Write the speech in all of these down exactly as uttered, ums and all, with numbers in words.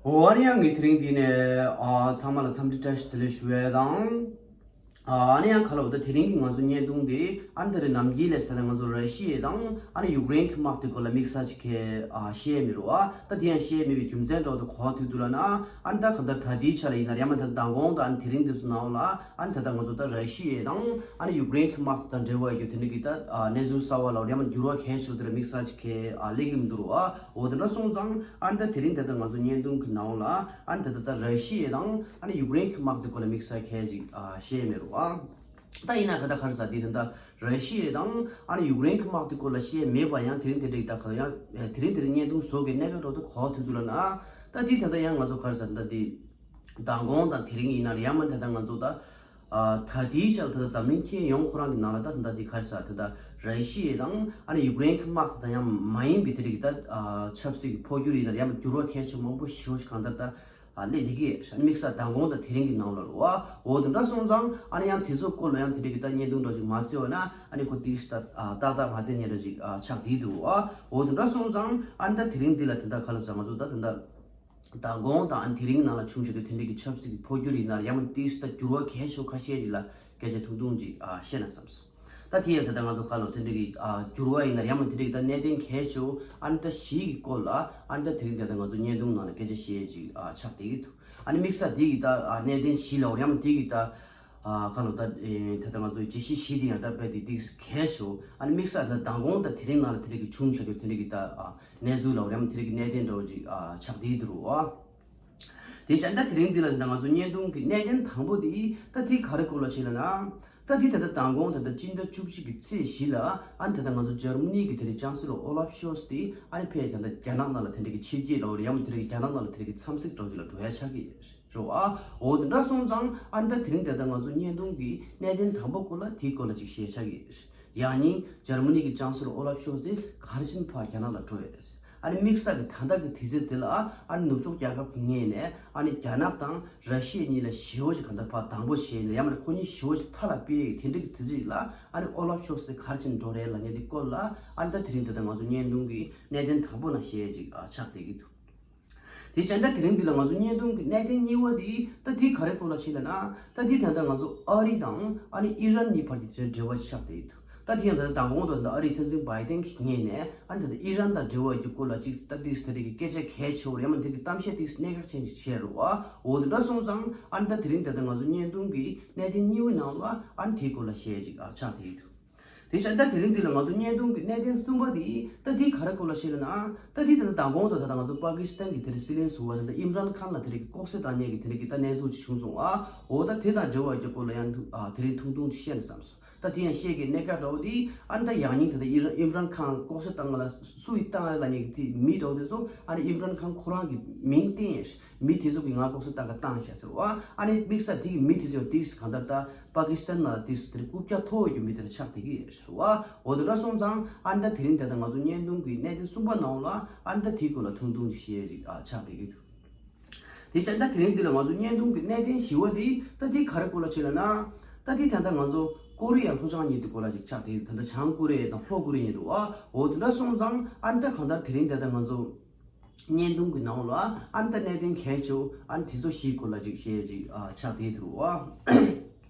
འོ་ཨ་ནི་ཡང་ངས་དེ་རིང་འདི་ནས་ཨ་ཚང་མ་ལ་འཚམས་འདྲི་བཀྲ་ཤིས་བདེ་ལེགས་ཞུ་ཡས་དང་། ཨ་ནི་ཡང་ཁ་ལོ་ད་དེ་རིང་གི་ང་ཚོ་བརྙན་ཐུང་འདི་ཨ་ནི་ད་རེས་ནམ་རྒྱུན་ལས་ད་ལྟ་ང་ཚོ་ར་ཤི་ཡ་དང་ཨ་ནི་ཡུཀ་རེན་གྱི་དམག་དེ་སྐོར་ལ་དམིགས་བསལ་ཅིག་གས་ཨ་བཤད་མི་རུང་ཨ། ད་དེ་ཡང་བཤད་མེད་པའི་རྒྱུ་མཚན་འདྲ་བོ་དེ་གོ་བ་ཐུག་འདུག་ལབ་ན། ཨ་ནི་ད་གང་ལྟར་ད་ལྟའི་ཆ་ལ་ཡིན་ན་ཡང་མ་ད་མདང་དགོང་དང་ཨ་ནི་དེ་རིང་འདི་ཚོ་ནང་ལ་ཨ་ནི་ད་ལྟ་ང་ཚོ་ད་ར་ཤི་ཡ་དང་ཨ་ནི་ཡུཀ་རེན་གྱི་དམག་དེ་དང་འབྲེལ་བ་ཡོད་རྒྱུ་དེ་འདྲ་གི་ད་ཨ་གནས་ཚུལ་གསར་བ་ལ་ཡང་མ་འགྱུར་བ་གལ་ཆེ་བོ་དེ་འདྲ་དམིགས་བསལ་ཅིག་གས་ཨ་སླེབས་ཀྱི་མི་འདུག་རུང་ཨ། འོ་དེ་འདྲ་སོང་ཙང་ཨ་ནི་ད་དེ་རིང་ད་ལྟ་ང་ཚོ་བརྙན་ཐུང་གི་ནང་ལ་ཨ་ནི་ད་ལྟ་ད་ར་ཤི་ཡ་དང་ཨ་ནི་ཡུཀ་རེན་གྱི་དམག་དེ་སྐོར་ལ་དམིགས་བསལ་གལ་ཅིག་ཨ་བཤད་མེད་རུང་ཨ། ད་ཡིན་ན་ག་ད་ག་རེ་ཟེར་དེ་ད་ལྟ་ར་ཤི་ཡ་དང་ཨ་ནི་ཡུཀ་རེན་གྱི་དམག་དེ་སྐོར་ལ་བཤད་མེད་པ་ཡང་དེ་རིང་དེ་འདྲ་ཡིན་ད་ག་ཡང་དེ་རིང་དེ་རིང་བརྙན་ཐུང་བཟོ་གི་གནད་འགག་འདྲ་བོ་དེ་གོ་བ་ཐུག་འདུག་ལབ་ན། ད་དེ་ད་ལྟ་ཡང་ང་ཚོ་ག་རེ་ཟེར་ད་དེ་མདང་དགོང་དང་དེ་རིང་ཡིན་ན་ཡང་མ་ད་ལྟ་ང་ཚོ་ད་ཨ་ད་དེའི་ཆར་ད་ལྟ་འཛམ་གླིང་ཁྱོན་ཡོངས་ཁོ་རང་གི་ནང་ལ་ད་ད་ལྟ་དེ་ག་རེ་ཟེར་ད་ལྟ་ར་ཤི་ཡ་དང་ཨ་ནི་ཡུཀ་རེན་གྱི་དམག་དེ་དང་ཡང་མ་ཡིན་པའི་དེ་རིགས་ད་ཨ་ཆབ་སྲིད་ཀྱི་འཕོ་འགྱུར་ཡིན་ན་ཡང་འགྱུར་བ་གལ་ཆེ་མང་པོ་ཞེ་པོ་ཞིག་གང་ལྟར་ད་ཨ་སླེབས་བསྡད་ཀྱི་ཡོད་ཤག་དམིགས་བསལ་མདང་དགོང་དང་དེ་རིང་གི་ནང་ལ་རུང་ཨ། འོ་དེ་འདྲ་སོང་ཙང་ཨ་ནི་ཡང་དེ་ཚོ་སྐོར་ལ་ཡང་དེ་རིགས་ཀྱི་ད་བརྙན་ཐུང་འདྲ་ཞིག་མ་བཟོས་པ་ན་ཨ་ནི་ཁོ་དེ་ད་ཨ་ཏག་ཏག་མ་བསྡད་མཁན་འདྲ་ཞིག་ཨ་ཆགས་བསྡད་འདུག་ཨ། འོ་དེ་འདྲ་སོང་ཙང་ཨ་ནི་ད་དེ་རིང་འདི་ལ་དེ་འདྲ་ག་ལ་ཟེར་ང་ཚོ་ད་དེ་འདྲ་མདང་དགོང་དང་ཨ་ནི་དེ་རིང་ནང་ལ་བྱུང་བཞིན་པའི་དེ་འདྲ་གི་ཆབ་སྲིད་ཀྱི་འཕོ་འགྱུར་ཡིན་ན་ཡང་མ་དེ་ད་འགྱུར་བ་གལ་ཆེ་ཤོས་ཁ་ཤས་ཅིག་ལ་སྐད་ཆ་ཐུང་ཐུང་ཅིག་ཨ་བཤད་ན་བསམས་སོང་། ད་དེ་ཡང་ད་ལྟ་ང་ཚོ་ག་ལོ་དེ་འདྲ་གི་ཨ་འགྱུར་བ་ཡིན་ན་ཡང་མ་དེ་འདྲ་གི་ད་གནད་དོན་གལ་ཆེ་བོ་ཨ་ནི་ད་བཞི་གི་སྐོར་ལ་ཨ་ནི་ད་དེ་རིང་ད་ལྟ་ང་ཚོ་བརྙན་ཐུང་ནང་ལ་སྐད་ཆ་བཤད་ཅིག་ཨ་ཆགས་བསྡད་ཀྱི་འདུག་ཨ་ནི་དམིགས་བསལ་དེ་གི་ད་ཨ་གནད་དོན་བཞི་ལ་འོ་ཡང་མ་དེ་གི་ད་ཨ་ག་ལོ་ད་ཨེ་ད་ལྟ་ང་ཚོ་བརྗོད་གཞི་བཞི་དེ་ཡང་ད་དཔེ་དེ་ཏིག་གལ་ཆེ་བོ་ཨ་ནི་དམིགས་བསལ་ད་མདང་དགོང་ད་དེ་རིང་ནང་ལ་དེ་འདྲ་གི་བྱུང་བཞག་རྒྱུ་དེ་འདྲ་གི་ད་ཨ་གནས་ཚུལ་ལ་འོ་ཡང་མ་དེ་འདྲ་གི་གནད་དོན་འདྲ་བོ་ཅིག་ཨ་ཆགས་བསྡད་ཀྱི་འདུག་རུང་ཨ། དེ་བྱས་ད་དེ་རིང་འདི་ལ་ད་ང་ཚོ་བརྙན་ཐུང་གི་གནད་དོན་དང་པོ་དེ་ད་དེ་ག་རེ་སྐོར་ལ་བྱས་ལབ་ན། ད་དེ་ད་ལྟ་མདང་དགོང་ད་ལྟ་སྤྱི་ཟླ་བཅུ་གཅིག་གི་ཚེས་བཞི་ལ་ཨ་ནི་ད་ལྟ་ང་ཚོ་འཇར་མ་ནི་གི་དེ་རིང་ཅང་སི་ལོ་ཨོ་ལབ་ཤོལ་ཚ་དེ་ཨ་ནི་ཕེ་ད་ལྟ་རྒྱ་ནག་ནང་ལ་དེ་འདྲ་གི་ཕྱིར་སྐྱེལ་ལབ་རེད་ཡང་མ་དེ་རིང་རྒྱ་ནག་ནང་ལ་དེ་རིང་གི་འཚམས་གཟིགས་འདྲ་བོ་ཅིག་ལ་འགྲོ་ཡ་ཆགས་ཀྱི་རེད་བ། འོ་དེ་འདྲ་སོང་ཙང་ཨ་ནི་ད་དེ་རིང་ད་ལྟ་ང་ཚོ་བརྙན་ཐུང་གི་གནད་དོན་དང་པོ་སྐོར་ལ་དེའི་སྐོར་ལ་ཅིག་བཤད་ཆགས་ཀྱི་རེད། ཡང་སྙིང་འཇར་མ་ནི་གི་ཅང་སི་ལོ་ཨོ་ལབ་ཤོལ་ཚ་དེ་ག་རེ་བྱས་ནས་ཕར་རྒྱ་ནག་ལ་འགྲོ་ཡོད་རེད། ཨ་ནི་དམིགས་བསལ་གྱི་ད་ལྟ་གི་དུས་ཚོད་དེ་ལ་ཨ་ནི་ནུབ་ཕྱོགས་རྒྱལ་ཁབ་ཀྱི་ངོས་ནས་ཨ་ནི་རྒྱ་ནག་དང་ར་ཤི་ཡ་གཉིས་ལ་ཞི་བོ་ཞིག་གང་ལྟར་ཕར་སྡང་པོ་བྱས་ནས་ཡང་མིན་ན་ཁོ་གཉིས་ཞི་བོ་ཞིག་མཐའ་ལ་སྤེལ་ཡས་དེ་འདྲ་གི་དུས་ཚོད་ཅིག་ལ་ཨ་ནི་ཨོ་ལབ་ཤོལ་ཚ་དེ་ག་རེ་བྱས་ནས་འགྲོ་རེད་ལབ་མཁན་དེ་སྐོར་ལ་ཨ་ནི་ད་དེ་རིང་ད་ལྟ་ང་ཚོ་བརྙན་ཐུང་གི་གནད་དོན་དང་པོ་ནང་བཤད་ཡས་ཅིག་ཨ་ཆགས་བསྡད་ཀྱི་འདུག་དེ་བྱས་ད་དེ་རིང་འདི་ལ་ང་ཚོ་བརྙན་ཐུང་གི་གནད་དོན་གཉིས་པ་དེ་ད་དེ་ག་རེ་སྐོར་ལ་བྱས་ལབ་ན། ད་དེ་ད་ལྟ་ང་ཚོ་ཨ་རི་དང་ཨ་ནི་ཨི་རན་གཉིས་བར་གྱི་དེ་འབྲེལ་བ་ཆགས་བསྡད་ཡོད་འདུག་ད་དེ་ཡང་ད་ལྟ་མདང་དགོང་དུ་ད་ཨ་རིའི་སྲིད་འཛིན་བྷའི་ཏན་གྱི་ངོས་ནས་ཨ་ནི་ད་ལྟ་ཨི་རན་དང་འབྲེལ་བ་ཡོད་རྒྱུ་སྐོར་ལ་ཅིག་ད་ཏིག་ཙམ་དེ་རིགས་ཀྱི་སྐད་ཆ་གལ་ཆེ་བོ་རེད་མ་དེ་གི་གཏམ་བཤད་ཏིག་ཙམ་གནད་འགག་ཅན་ཅིག་བྱས་རེད་བ། འོ་དེ་འདྲ་སོང་ཙང་ཨ་ནི་ད་དེ་རིང་ད་ལྟ་ང་ཚོ་བརྙན་ཐུང་གི་གནད་དོན་གཉིས་པའི་ནང་ལ་ཨ་ནི་དེའི་སྐོར་ལ་བཤད་ཅིག་ཨ་ཆགས་བསྡད་ཡོད་འདུག་དེ་བྱས་ད་དེ་རིང་འདི་ལ་ང་ཚོ་བརྙན་ཐུང་གི་གནད་དོན་གསུམ་པ་དེ་ད་དེ་ག་རེ་སྐོར་ལ་བཤད་ལབ་ན། ད་དེ་ད་ལྟ་མདང་དགོང་དུ་ད་ལྟ་ང་ཚོ་པ་ཀི་སི་ཐན་གྱི་དེ་རིང་སྲིད་བློན་ཟུར་པ་ད་ལྟ་ཨིམ་རན་ཁཱན་ལ་དེ་རིང་ལྐོག་གསོད་བཏང་མཁན་གྱི་དེ་རིང་གི་ད་གནས་ཚུལ་ཅིག་བྱུང་སོང་ཨ། འོ་ད་དེ་དང་འབྲེལ་བ་ཡོད་རྒྱུ་སྐོར་ལ་ཡང་ཐུ་ཨ་དེ་རིང་ཐུང་ཐུང་ཅིག་བཤད་ན་བསམ་སོང་། ད་དེ་ཡང་བཤད་ཀྱི་གནད་འགག་འདྲ་བོ་དེ་ཨ་ནི་ད་ཡང་སྙིང་ད་ལྟ་ཨིམ་རན་ཨིམ་རན་ཁཱན་ལྐོག་གསོད་བཏང་བ་ལ་སུ་ཡིས་བཏང་ལབ་མཁན་གྱི་དེ་མི་འདྲ་བོ་དེ་ཚོ་ཨ་ནི་ཨིམ་རན་ཁཱན་ཁོ་རང་གི་མིང་བཏོན་ཡས་མི་དེ་ཚོ་གིས་ང་ལྐོག་གསོད་བཏང་ག་བཏང་བཞག་ཟེར་བ། ཨ་ནི་དམིགས་བསལ་དེ་གི་མི་དེ་ཚོ་ཡང་ཏིག་ཙམ་གང་ལྟར་ད་པ་ཀི་སི་ཐན་ནང་ལ་ཏིག་ཙམ་དེ་རྐུབ་བཀྱག་མཐོ་བོ་ཡོད་རྒྱུ་མི་དེ་འདྲ་ཆགས་བསྡད་ཀྱི་ཡོད་ཟེར་བ། འོ་དེ་འདྲ་སོང་ཙང་ཨ་ནི་ད་དེ་རིང་ད་ལྟ་ང་ཚོ་བརྙན་ཐུང་གི་གནད་དོན་གསུམ་པ་ནང་ལ་ཨ་ནི་ད་དེའི་སྐོར་ལ་ཐུང་ཐུང་ཅིག་བཤད་ཡས་ཅིག་ཨ་ཆགས་བསྡད་ཀྱི་འདུག་དེ་བྱས་ད་དེ་རིང་འདི་ལ་ང་ཚོ་བརྙན་ཐུང་གི་གནད་དོན་བཞི་པ་འདི་ད་འདི་ག་རེ་སྐོར་ལ་བྱས་ལབ་ན། ད་འདི་ད་ལྟ་ང་ཚོ་ཀོ་རི་ཡ་ལྷོ་བྱང་གཉིས་དེ་སྐོར་ལ་ཅིག་ཆགས་ཏེ་ད་ལྟ་བྱང་ཀོ་རི་ཡ་དང་ལྷོ་ཀོ་རི་ཡ་གཉིས་འདུག་ཨ། འོ་དེ་འདྲ་སོང་ཙང་ཨ་ནི་ད་གང་ལྟར་དེ་རིང་ད་ལྟ་ང་ཚོ་བརྙན་ཐུང་གི་ནང་ལ་ཨ་ནི་ད་གནད་དོན་གལ་ཆེ་བོ་ཨ་ནི་དེ་ཚོ་བཞིའི་སྐོར་ལ་ཅིག་བཤད་ཅིག་ཨ་ཆགས་ཏེ་འདུག་ཨ།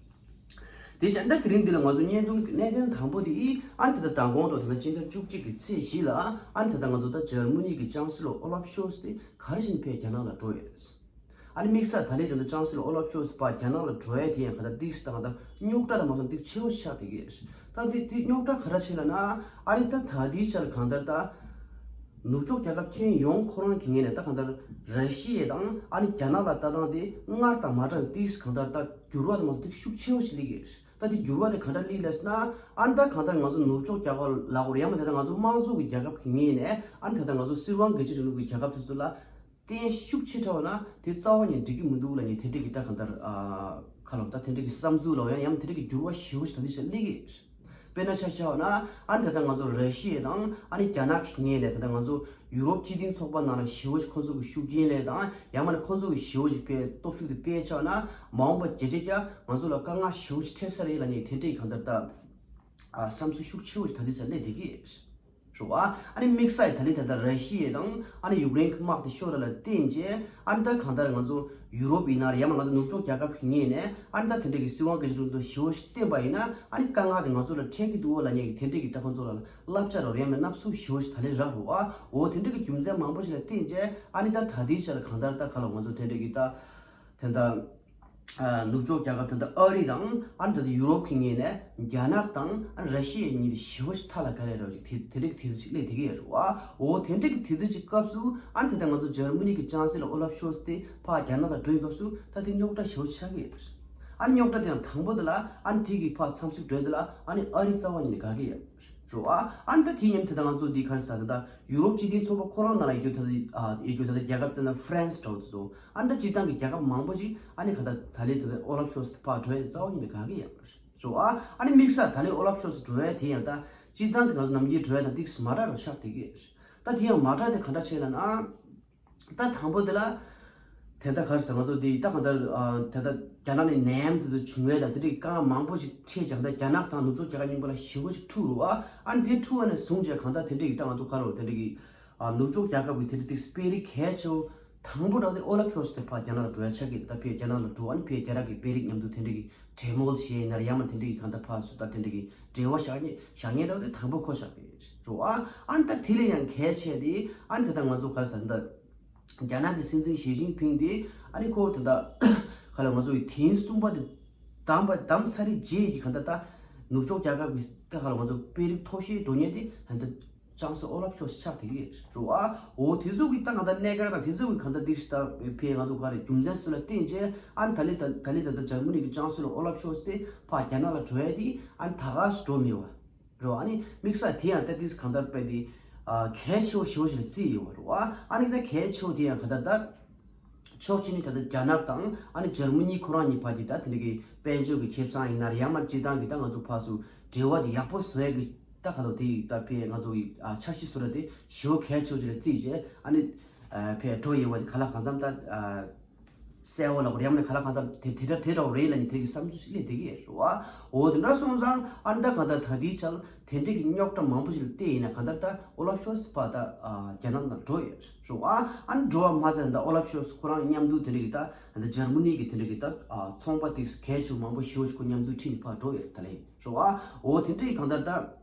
དེ་བྱས་ད་དེ་རིང་འདི་ལ་ང་ཚོ་བརྙན་ཐུང་གི་གནད་དོན་དང་པོ་དེ་ཨ་ནི་ད་ལྟ་མདང་དགོང་དུ་ད་ལྟ་སྤྱི་ཟླ་བཅུ་གཅིག་གི་ཚེས་བཞི་ལ་ཨ་ནི་ད་ལྟ་ང་ཚོ་ད་འཇར་མ་ནི་གི་ཅང་སི་ལོ་ཨོ་ལབ་ཤོལ་ཚ་དེ་ག་རེ་བྱས་ནས་ཕར་རྒྱ་ནག་ལ་འགྲོ་ཡོད། ཨ་ནི་དམིགས་བསལ་ད་ལན་དེ་ཚོ་ཅང་སི་ལོ་ཨོ་ལབ་ཤོལ་ཚ་ཕར་རྒྱ་ནག་ལ་འགྲོ་ཡས་དེ་ཡང་ག་ད་ཏིག་ཙམ་ད་ག་ད་རྙོག་དྲ་དང་མ་སོང་ཏིག་ཆེ་བོ་ཆགས་བསྡད་ཀྱི་ཡོད། ད་དེ་དེ་རྙོག་དྲ་ག་རེ་བྱས་ལབ་ན། ཨ་ནི་ད་ད་དེའི་ཆར་གང་ལྟར་ད་ནུབ་ཕྱོགས་རྒྱལ་ཁབ་ཁྱོན་ཡོངས་ཁོ་རང་གི་ངོས་ནས་ད་གང་ལྟར་ར་ཤི་ཡ་དང་ཨ་ནི་རྒྱ་ནག་ལ་ལྟ་སྟངས་དེ་སྔར་དང་མ་འདྲ་བའི་ཏིག་ཙམ་གང་ལྟར་ད་འགྱུར་བ་དང་མ་སོང་ཏིག་ཤུགས་ཆེ་བོ་ཞིག་སླེབས་ཀྱི་ཡོད། ད་དེ་འགྱུར་བ་དེ་ག་འདྲ་སླེབས་ལབ་ན། ཨ་ནི་ད་གང་ལྟར་ང་ཚོ་ནུབ་ཕྱོགས་རྒྱལ་ཁབ་ལབ་དགོས་རེད་ཡང་མ་ད་ལྟ་ང་ཚོ་དམངས་གཙོ་གི་རྒྱལ་ཁབ་ཀྱི་ངོས་ནས་ཨ་ནི་ད་ལྟ་ང་ཚོ་སྲིད་དབང་སྒེར་གཅོད་རིང་ལུགས་ཀྱི་རྒྱལ་ཁབ་དེ་ཚོ་ལ་བརྟེན་ཤུགས་ཆེ་དྲགས་པ་ན་དེ་རྩ་བ་ནས་འགྲིག་གི་མི་འདུག་ལབ་ནས་དེ་འདྲ་གི་ད་གང་ལྟར་ཨ་ཁ་ལོ་ད་དེ་འདྲ་གི་བསམ་ཚུལ་ལ་ཡང་ཡང་དེ་འདྲ་གི་འགྱུར་བ་ཞེ་པོ་ཞིག་ད་ལྟའི་ཆར་སླེབས་ཀྱི་ཡོད། དཔེར་ན་ཆ་བཞག་ན་ཨ་ནི་ད་ལྟ་ང་ཚོ་ར་ཤི་ཡ་དང་ཨ་ནི་རྒྱ་ནག་གི་ངོས་ནས་ད་ལྟ་ང་ཚོ་ཡུ་རོབ་སྤྱི་མཐུན་ཚོགས་པ་ནང་ལ་ཞེ་པོ་ཞིག་ཁོང་ཚོ་གི་ཤུགས་རྐྱེན་སླེབས་དང་ཡང་མིན་ན་ཁོང་ཚོ་གི་ཞེ་པོ་ཞིག་དཔེ་སྟོབས་ཤུགས་དེ་སྤེལ་ཆགས་ན་མ་འོངས་པ་རྒྱལ་སྤྱི་ཀྱང་ང་ཚོ་ལ་དཀའ་ངལ་ཞེ་པོ་ཞིག་འཕྲད་ས་རེད་ལབ་ནས་དེ་འདྲའི་གང་ལྟར་ད་ཨ་བསམ་ཚུལ་ཤུགས་ཆེ་བོ་ཞིག་ད་ལྟའི་ཆར་སླེབས་བསྡད་ཀྱི་ཡོད། རེད་བ། ཨ་ནི་དམིགས་བསལ་ད་ལན་ད་ལྟ་ར་ཤི་ཡ་དང་ཨ་ནི་ཡུཀ་རེན་གྱི་དམག་དེ་ཤོར་བ་ལ་བརྟེན་བྱས་ཨ་ནི་ད་གང་ལྟར་ང་ཚོ་ཡུ་རོབ་ཡིན་ན་རེད་ཡང་མ་ང་ཚོ་ནུབ་ཕྱོགས་རྒྱལ་ཁབ་ཀྱི་ངོས་ནས་ཨ་ནི་ད་དེ་འདྲ་གི་སྲིད་དབང་སྒེར་གཅོད་འདུ་ཞེ་པོ་ཞིག་བསྟན་པ་ཡིན་ན་ཨ་ནི་དཀའ་ངལ་དེ་ང་ཚོ་ལ་འཕྲད་ཀྱི་འདུག་འོ་ལབ་མཁན་གྱི་དེ་འདྲ་གི་ད་ཁོང་ཚོ་ལ་བསླབ་བྱ་རོ་རེད་ཡང་མ་སྣ་ཚོགས་ཞེ་པོ་ཞིག་ད་ལན་རག་རེད་བ། འོ་དེ་འདྲ་གི་རྒྱུ་མཚན་མང་པོ་ཞིག་ལ་བརྟེན་བྱས་ཨ་ནི་ད་ད་ལྟའི་ཆར་གང་ལྟར་ད་ག་ལ་ང་ཚོ་དེ་འདྲ་གི་ད་དེ་འདྲ། ཨ་ནུབ་ཕྱོགས་རྒྱལ་ཁབ་ད་ལྟ་ཨ་རི་དང་ཨ་ནི་ད་ལྟ་ཡུ་རོབ་ཀྱི་ངོས་ནས་རྒྱ་ནག་དང་ཨ་ནི་ར་ཤི་ཡ་གཉིས་ལ་ཞེ་པོ་ཞིག་ཐ་ལ་ག་རེ་རེད་ཅིག་དེ་དེ་རིགས་དུས་ཚོད་ཅིག་སླེབས་བསྡད་ཀྱི་ཡོད་རེད་བ། འོ་དེ་འདྲ་གི་དུས་ཚོད་ཅིག་སྐབས་སུ་ཨ་ནི་ད་ལྟ་ང་ཚོ་འཇར་མ་ནི་གི་ཅང་སི་ལོར་ཨོ་ལབ་ཤོལ་ཚ་དེ་ཕར་རྒྱ་ནག་ལ་འགྲོ་བའི་སྐབས་སུ་ད་དེ་རྙོག་དྲ་ཞེ་པོ་ཞིག་ཆགས་ཀྱི་ཡོད་རེད། ཨ་ནི་རྙོག་དྲ་དེ་ཡང་དང་པོ་དེ་ལ་ཨ་ནི་དེ་གི་ཕར་འཚམས་གཟིགས་འགྲོ་དེ་ལ་ཨ་ནི་ཨ་རི་རྩ་བ་ཉིད་ནས་དགའ་གི་ཡོད་རེད་བ། ཨ་ནི་ད་དེ་མཉམ་དུ་ད་ལྟ་ང་ཚོ་འདི་ག་རེ་ཟེར་ད་ལྟ་ཡུ་རོབ་སྤྱི་མཐུན་ཚོགས་པ་ཁོ་རང་ནང་ལ་ཡོད་རྒྱུ་ད་ལྟ་ཨ་ཡོད་རྒྱུ་ད་ལྟ་རྒྱལ་ཁབ་དེ་ན་ཧྥ་རན་སི་འདྲ་བོ་དེ་ཚོ། ཨ་ནི་ད་སྤྱིར་བཏང་གི་རྒྱལ་ཁབ་མང་པོ་ཅིག་ཨ་ནི་ག་ད་ད་ལན་ད་ལྟ་ཨོ་ལབ་ཤོལ་ཚ་ཕར་འགྲོ་ཡ་རྩ་བ་ཉིད་ནས་དགའ་གི་ཡོད་རེད་བ། ཨ་ནི་དམིགས་བསལ་ད་ལན་ཨོ་ལབ་ཤོལ་ཚ་འགྲོ་ཡ་དེ་ཡང་ད་སྤྱིར་བཏང་གི་ང་ཚོ་ནམ་རྒྱུན་འགྲོ་ཡ་དང་ཏིག་ཙམ་མ་འདྲ་རུ་ཆགས་བསྡད་ཀྱི་ཡོད་རེད། ད་དེ་ཡང་མ་འདྲ་དེ་ག་འདྲ་བྱས་ལབ་ན། ད་དང་པོ་དེ་ལ། དེ་ད་ག་རེ་ཟེར་ང་ཚོ་དེ་ད་ག་ད་དེ་ད་རྒྱ་ནག་ནས་ནད་ཡམས་དེ་ཚོ་བྱུང་ཡས་དང་དེ་འདྲའི་དཀའ་ངལ་མང་པོ་ཞིག་འཕྲད་ཀྱང་ད་རྒྱ་ནག་དང་ནུབ་ཕྱོགས་རྒྱལ་ཁབ་གཉིས་པོ་ལ་ཞེ་པོ་ཞིག་འཁྲུག་རུ་བ། ཨ་ནི་དེ་འཁྲུག་བ་ནས་བཟུང་བྱས་གང་ད་དེ་འདྲའི་ད་ང་ཚོ་ག་རེ་དེ་འདྲའི་གི་ནུབ་ཕྱོགས་རྒྱལ་ཁབ་ཀྱི་དེ་འདྲའི་དེ་དཔོན་རིགས་གལ་ཆེ་བོ་དང་པོ་འདྲ་དེ་ཨོ་ལབ་ཤོལ་ཚ་དེ་ཕར་རྒྱ་ནག་ལ་འགྲོ་ཡ་ཆགས་ཀྱི་ད་ཕར་རྒྱ་ནག་ལ་འགྲོ་ཨ་ནི་ཕར་རྒྱ་ནག་གི་དཔོན་རིགས་མཉམ་དུ་དེ་འདྲའི་གི་གྲོས་མོལ་བྱས་ཡིན་ན་རེད་ཡང་མ་དེ་འདྲའི་གི་གང་ད་ཕར་ཚུར་ད་དེ་འདྲའི་གི་འབྲེལ་བ་བཞག་ཉེ་བཞག་ཉེ་འདྲ་བོ་དེ་དང་པོ་ཁོ་བཞག་པའི་རེད་བ། ཨ་ནི་ད་དེ་ལས་ཡང་གལ་ཆེ་དེ་ཨ་ནི་ད་ལྟ་ང་ཚོ་ག་རེ་ཟེར་ད་རྒྱ་ནག་གི་སྲིད་འཛིན་ཞི་ཅིན་ཕིང་དེ་ཨ་ནི་ཁོ་ད་ལྟ་ག་ལ་ང་ཚོ་ཡི་ཐེངས་གསུམ་པ་དེ་བདམས་པ་བདམས་ཚར་རེད་རྗེས་ཀྱི་གང་ད་ད་ནུབ་ཕྱོགས་རྒྱལ་ཁབ་ཀྱི་ད་ག་ལ་ང་ཚོ་དཔོན་རིགས་མཐོ་ཤོས་འགྲོ་ཉེ་དེ་ཨ་ནི་ད་ཅང་སི་ཨོ་ལབ་ཤོལ་ཚ་ཆགས་དེ་གི་རེད་བ། འོ་དེ་ཚོ་གི་ད་གང་ད་གནད་འགག་དང་དེ་ཚོ་གི་གང་ད་དེ་ད་ཕར་ང་ཚོ་ག་རེ་རྒྱུ་མཚན་སུ་ལ་བརྟེན་བྱས་ཨ་ནི་ད་ལི་ད་ད་ལི་ད་ད་འཇར་མ་ནི་གི་ཅང་སི་ལོར་ཨོ་ལབ་ཤོལ་ཚ་དེ་ཕར་རྒྱ་ནག་ལ་འགྲོ་ཡ་དེ་ཨ་ནི་ད་ག་སུ་འགྲོ་མེད་བ། རོ། ཨ་ནི་དམིགས་བསལ་དེ་ཡང་ཏ་ཏིས་གང་ལྟར་དཔེ་དེ་ཨ་གལ་ཆེ་བོ་ཞེ་བོ་ཞིག་ལ་བརྩིས་ཡོད་པ་རེད་བ། ཨ་ནི་ད་གལ་ཆེ་བོ་དེ་ཡང་ག་ད་ད་ཕྱོགས་གཅིག་ནས་ད་ལྟ་རྒྱ་ནག་དང་ཨ་ནི་འཇར་མ་ནི་ཁོ་རང་གཉིས་བར་གྱི་ད་དེ་འདྲ་གི་དཔལ་འབྱོར་གྱི་ཁེ་བཟང་ཡིན་ན་རེད་ཡང་མ་སྤྱིར་བཏང་གི་ད་ང་ཚོ་ཕར་ཚུར་འབྲེལ་བ་དེ་ཡག་པོ་བཟོ་ཡ་གི་ད་ག་ལོ་དེ་ད་ཕའི་ང་ཚོ་གི་ཨ་འཆར་གཞི་བཟོ་ར་དེ་ཞེ་བོ་གལ་ཆེ་བོ་ཞིག་ལ་བརྩིས་བྱས་ཨ་ནི་ཨ་ཕའི་འགྲོ་ཡོད་པ་དེ་ག་ལ་གང་འཚམ་ད་ཨ། གསལ་བོ་ལ་གོ་རེམ་ནས་ག་ལ་གང་འཚམ་དེ་དེ་འདྲ་དེ་འདྲ་རེད་ལ་ནི་དེ་གི་བསམ་ཚུལ་ཞིག་སླེབས་བསྡད་ཀྱི་ཡོད་རེད་བ། འོ་དེ་འདྲ་སོང་ཙང་ཨ་ནི་ད་ག་ད་ད་ལྟའི་ཆར་དེ་འདྲ་གི་རྙོག་དྲ་མང་པོ་ཞིག་ལ་བལྟས་ཡིན་ན་ག་ད་ད་ཨོ་ལབ་ཤོལ་ཚ་ཕར་ད་རྒྱ་ནག་ནང་འགྲོ་ཡོད་རེད་བ། ཨ་ནི་འགྲོ་བ་མ་ཟད་ད་ཨོ་ལབ་ཤོལ་ཚ་ཁོ་རང་མཉམ་དུ་དེ་འདྲ་གི་ད་ད་འཇར་མ་ནི་གི་དེ་འདྲ་གི་ད་ཚོང་པ་དེ་གལ་ཆེ་བོ་མང་པོ་ཞེ་བོ་ཞིག་ཁོ་མཉམ་དུ་ཁྲིད་ནས་ཕར་འགྲོ་ཡོད་ད་ལེ་རེད་བ། འོ་དེ་འདྲ་གི་གང་ལྟར་ད།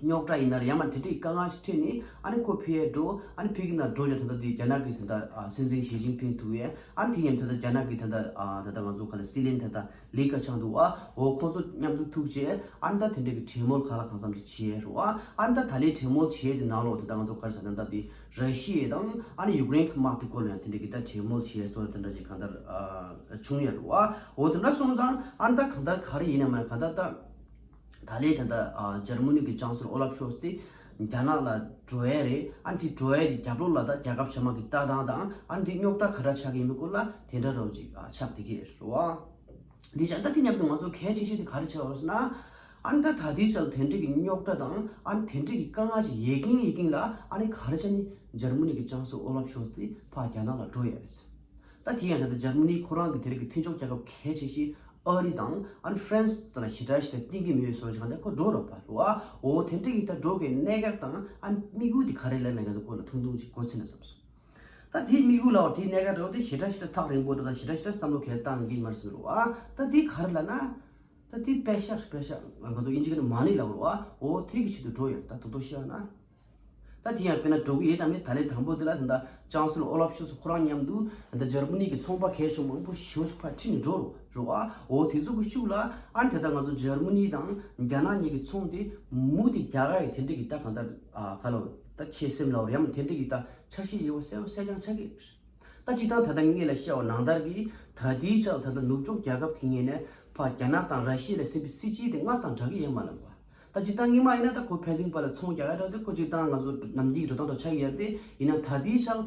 རྙོག་དྲ་ཡིན་ན་རེད་ཡང་མ་དེ་འདྲའི་དཀའ་ངལ་ཞིག་འཕྲད་ནས་ཨ་ནི་ཁོ་ཕར་འགྲོ་ཨ་ནི་ཕ་གི་ནང་འགྲོ་བྱས་ད་ལྟ་དེ་རྒྱ་ནག་གི་ཟིན་ད་ཨ་སྲིད་འཛིན་ཞི་ཅིན་ཕིང་འདུག་ཡས་ཨ་ནི་དེ་མཉམ་ད་ལྟ་རྒྱ་ནག་གི་ད་ལྟ་ཨ་ད་ལྟ་ང་ཚོ་ག་ལ་སྲིད་བློན་ད་ལྟ་ལི་ཁ་ཆང་འདུག་ཨ། འོ་ཁོ་ཚོ་མཉམ་དུ་ཐུག་བྱས་ཨ་ནི་ད་དེ་འདྲའི་གི་གྲོས་མོལ་ག་ལ་གང་འཚམ་ཅིག་བྱས་རེད་བ། ཨ་ནི་ད་ད་ལན་གྲོས་མོལ་བྱས་དེ་ནང་ལོགས་ད་ལྟ་ང་ཚོ་ག་རེ་ཟེར་ད་ལྟ་དེ་ར་ཤི་ཡ་དང་ཨ་ནི་ཡུཀ་རེན་གི་དམག་དེ་སྐོར་ལ་ཡང་དེ་འདྲའི་གི་ད་གྲོས་མོལ་བྱས་སོ་དེ་འདྲ་ཅིག་གང་ལྟར་ཨ་བྱུང་ཡོད་རེད་བ། འོ་དེ་འདྲ་སོང་ཙང་ཨ་ནི་ད་གང་ལྟར་ག་རེ་ཡིན་ན་མ་གང་ལྟར་ད། ད་ལན་ད་ལྟ་ཨ་འཇར་མ་ནི་གི་ཅང་སི་ལོར་ཨོ་ལབ་ཤོལ་ཚ་དེ་རྒྱ་ནག་ལ་འགྲོ་ཡས་རེད། ཨ་ནི་དེ་འགྲོ་ཡས་དེ་རྒྱབ་ལོགས་ལ་ད་རྒྱལ་ཁབ་གཞན་མ་གི་ལྟ་སྟངས་དང་ཨ་ནི་དེ་རྙོག་དྲ་ག་འདྲ་ཆགས་ཀྱི་ཡིན་མིན་སྐོར་ལ་དེ་འདྲ་རོ་ཅིག་ཨ་ཆགས་བསྡད་ཀྱི་རེད་བ། འདི་བྱས་ད་དེ་མཉམ་དུ་ང་ཚོ་གལ་ཆེ་ཤོས་དེ་ག་རེ་ཆགས་ཡོད་ཟེར་ན། ཨ་ནི་ད་ད་ལྟའི་ཆར་དེ་འདྲ་གི་རྙོག་དྲ་དང་ཨ་ནི་དེ་འདྲ་གི་དཀའ་ངལ་ཞིག་ཡོད་ཀྱིན་ཡོད་ཀྱིན་ལ་ཨ་ནི་ག་རེ་བྱས་ནས་འཇར་མ་ནི་གི་ཅང་སི་ལོར་ཨོ་ལབ་ཤོལ་ཚ་དེ་ཕར་རྒྱ་ནག་ལ་འགྲོ་ཡས་རེད། ད་དེ་ཡང་ད་ལྟ་འཇར་མ་ནི་ཁོ་རང་གི་དེ་རིང་གི་མཐུན་ཕྱོགས་རྒྱལ་ཁབ་གལ་ཆེ་ཤོས་ཨ་རི་དང་ཨ་ནི་ཧྥ་རན་སི་དང་ཞེ་དྲག་ཞེ་དྲག་བསྟུན་གྱི་མེད་པའི་བཟོ་ཞིག་གང་ལྟར་ཁོ་འགྲོ་རོགས་པ་རེད་བ། འོ་དེ་འདྲ་ཡིན་ད་འགྲོ་གི་གནད་འགག་དང་ཨ་ནི་དམིགས་ཡུལ་དེ་ག་རེ་ལབ་ན་ང་ཚོ་ཁོ་ལ་ཐུང་ཐུང་ཅིག་གོ་ཚིག་ན་བསམ་སོང་། ད་དེའི་དམིགས་ཡུལ་ལ་བ་དེའི་གནད་འགག་འདྲ་བོ་དེ་ཞེ་དྲག་ཞེ་དྲག་ཐག་རིང་པོ་འདྲ་དང་ཞེ་དྲག་ཞེ་དྲག་བསམ་བློ་གལ་བཏང་གི་མ་རེད་ཟེར་རོ་བ། ད་དེ་ག་རེ་ལབ་ན། ད་དེ་པེ་ཤ་རེད་པེ་ཤ་ང་ཚོ་དབྱིན་ཇི་སྐད་ནས་མ་ནི་ལབ་རོ་བ། འོ་དེ་གི་ཆེད་དུ་འགྲོ་ཡོད་ད་དོ་དོ་ཤེས་ཡ་ན། ད་དེ་ཡང་དཔེར་ན་འགྲོ་གི་ཡོད་དམ་མེད་ད་ལན་དང་པོ་དེ་ལ་ད་ལྟ་ཅང་སི་ལོར་ཨོ་ལབ་ཤོལ་ཚ་ཁོ་རང་མཉམ་དུ་ད་ལྟ་འཇར་མ་ནི་གི་ཚོང་པ་གལ་ཆེན་མང་པོ་ཞེ་པོ་ཅིག་ཕར་ཁྲིད་ནས་འགྲོ་རོགས་རོགས་ཨ། འོ་དེ་ཚོ་གི་ཤུགས་ལ་ཨ་ནི་ད་ལྟ་ང་ཚོ་འཇར་མ་ནི་དང་རྒྱ་ནག་གཉིས་ཀྱི་ཚོང་དེ་མུ་མཐུད་རྒྱག་ག་ཡི་དེ་འདྲ་གི་ད་གང་ལྟར་ཨ་ག་ལ་ད་ཆེད་སེམས་ལ་འོར་ཡང་དེ་འདྲ་གི་ད་འཆར་གཞི་ཡོད་པ་གསལ་པོ་གསལ་རྐྱང་ཆགས་ཀྱི་ཡོད། ད་སྤྱིར་བཏང་ད་ལྟ་ངས་ལ་བཤད་པ་ནང་ལྟར་གྱི་ད་ལྟའི་ཆར་ད་ལྟ་ནུབ་ཕྱོགས་རྒྱལ་ཁབ་ཀྱི་ངོས་ནས་ཕར་རྒྱ་ནག་དང་ར་ཤི་ཡ་ལ་སྲིད་པའི་སྲིད་ཇུས་དེ་སྔར་དང་འདྲ་གི་ཡོད་མ་རེད་པ། ད་སྤྱིར་བཏང་སྔོན་མ་ཡིན་ན་ད་ཁོ་ཕན་ཚུན་བར་ལ་ཚོང་རྒྱག་ཡ་འདྲ་དེ་ཁོ་སྤྱིར་བཏང་ང་ཚོ་ནམ་རྒྱུན་གྱི་འགྲོ་སྟངས་འདྲ་ཆགས་ཀྱི་ཡོད་རེད། ཡིན་ན་ད་ལྟའི་ཆར་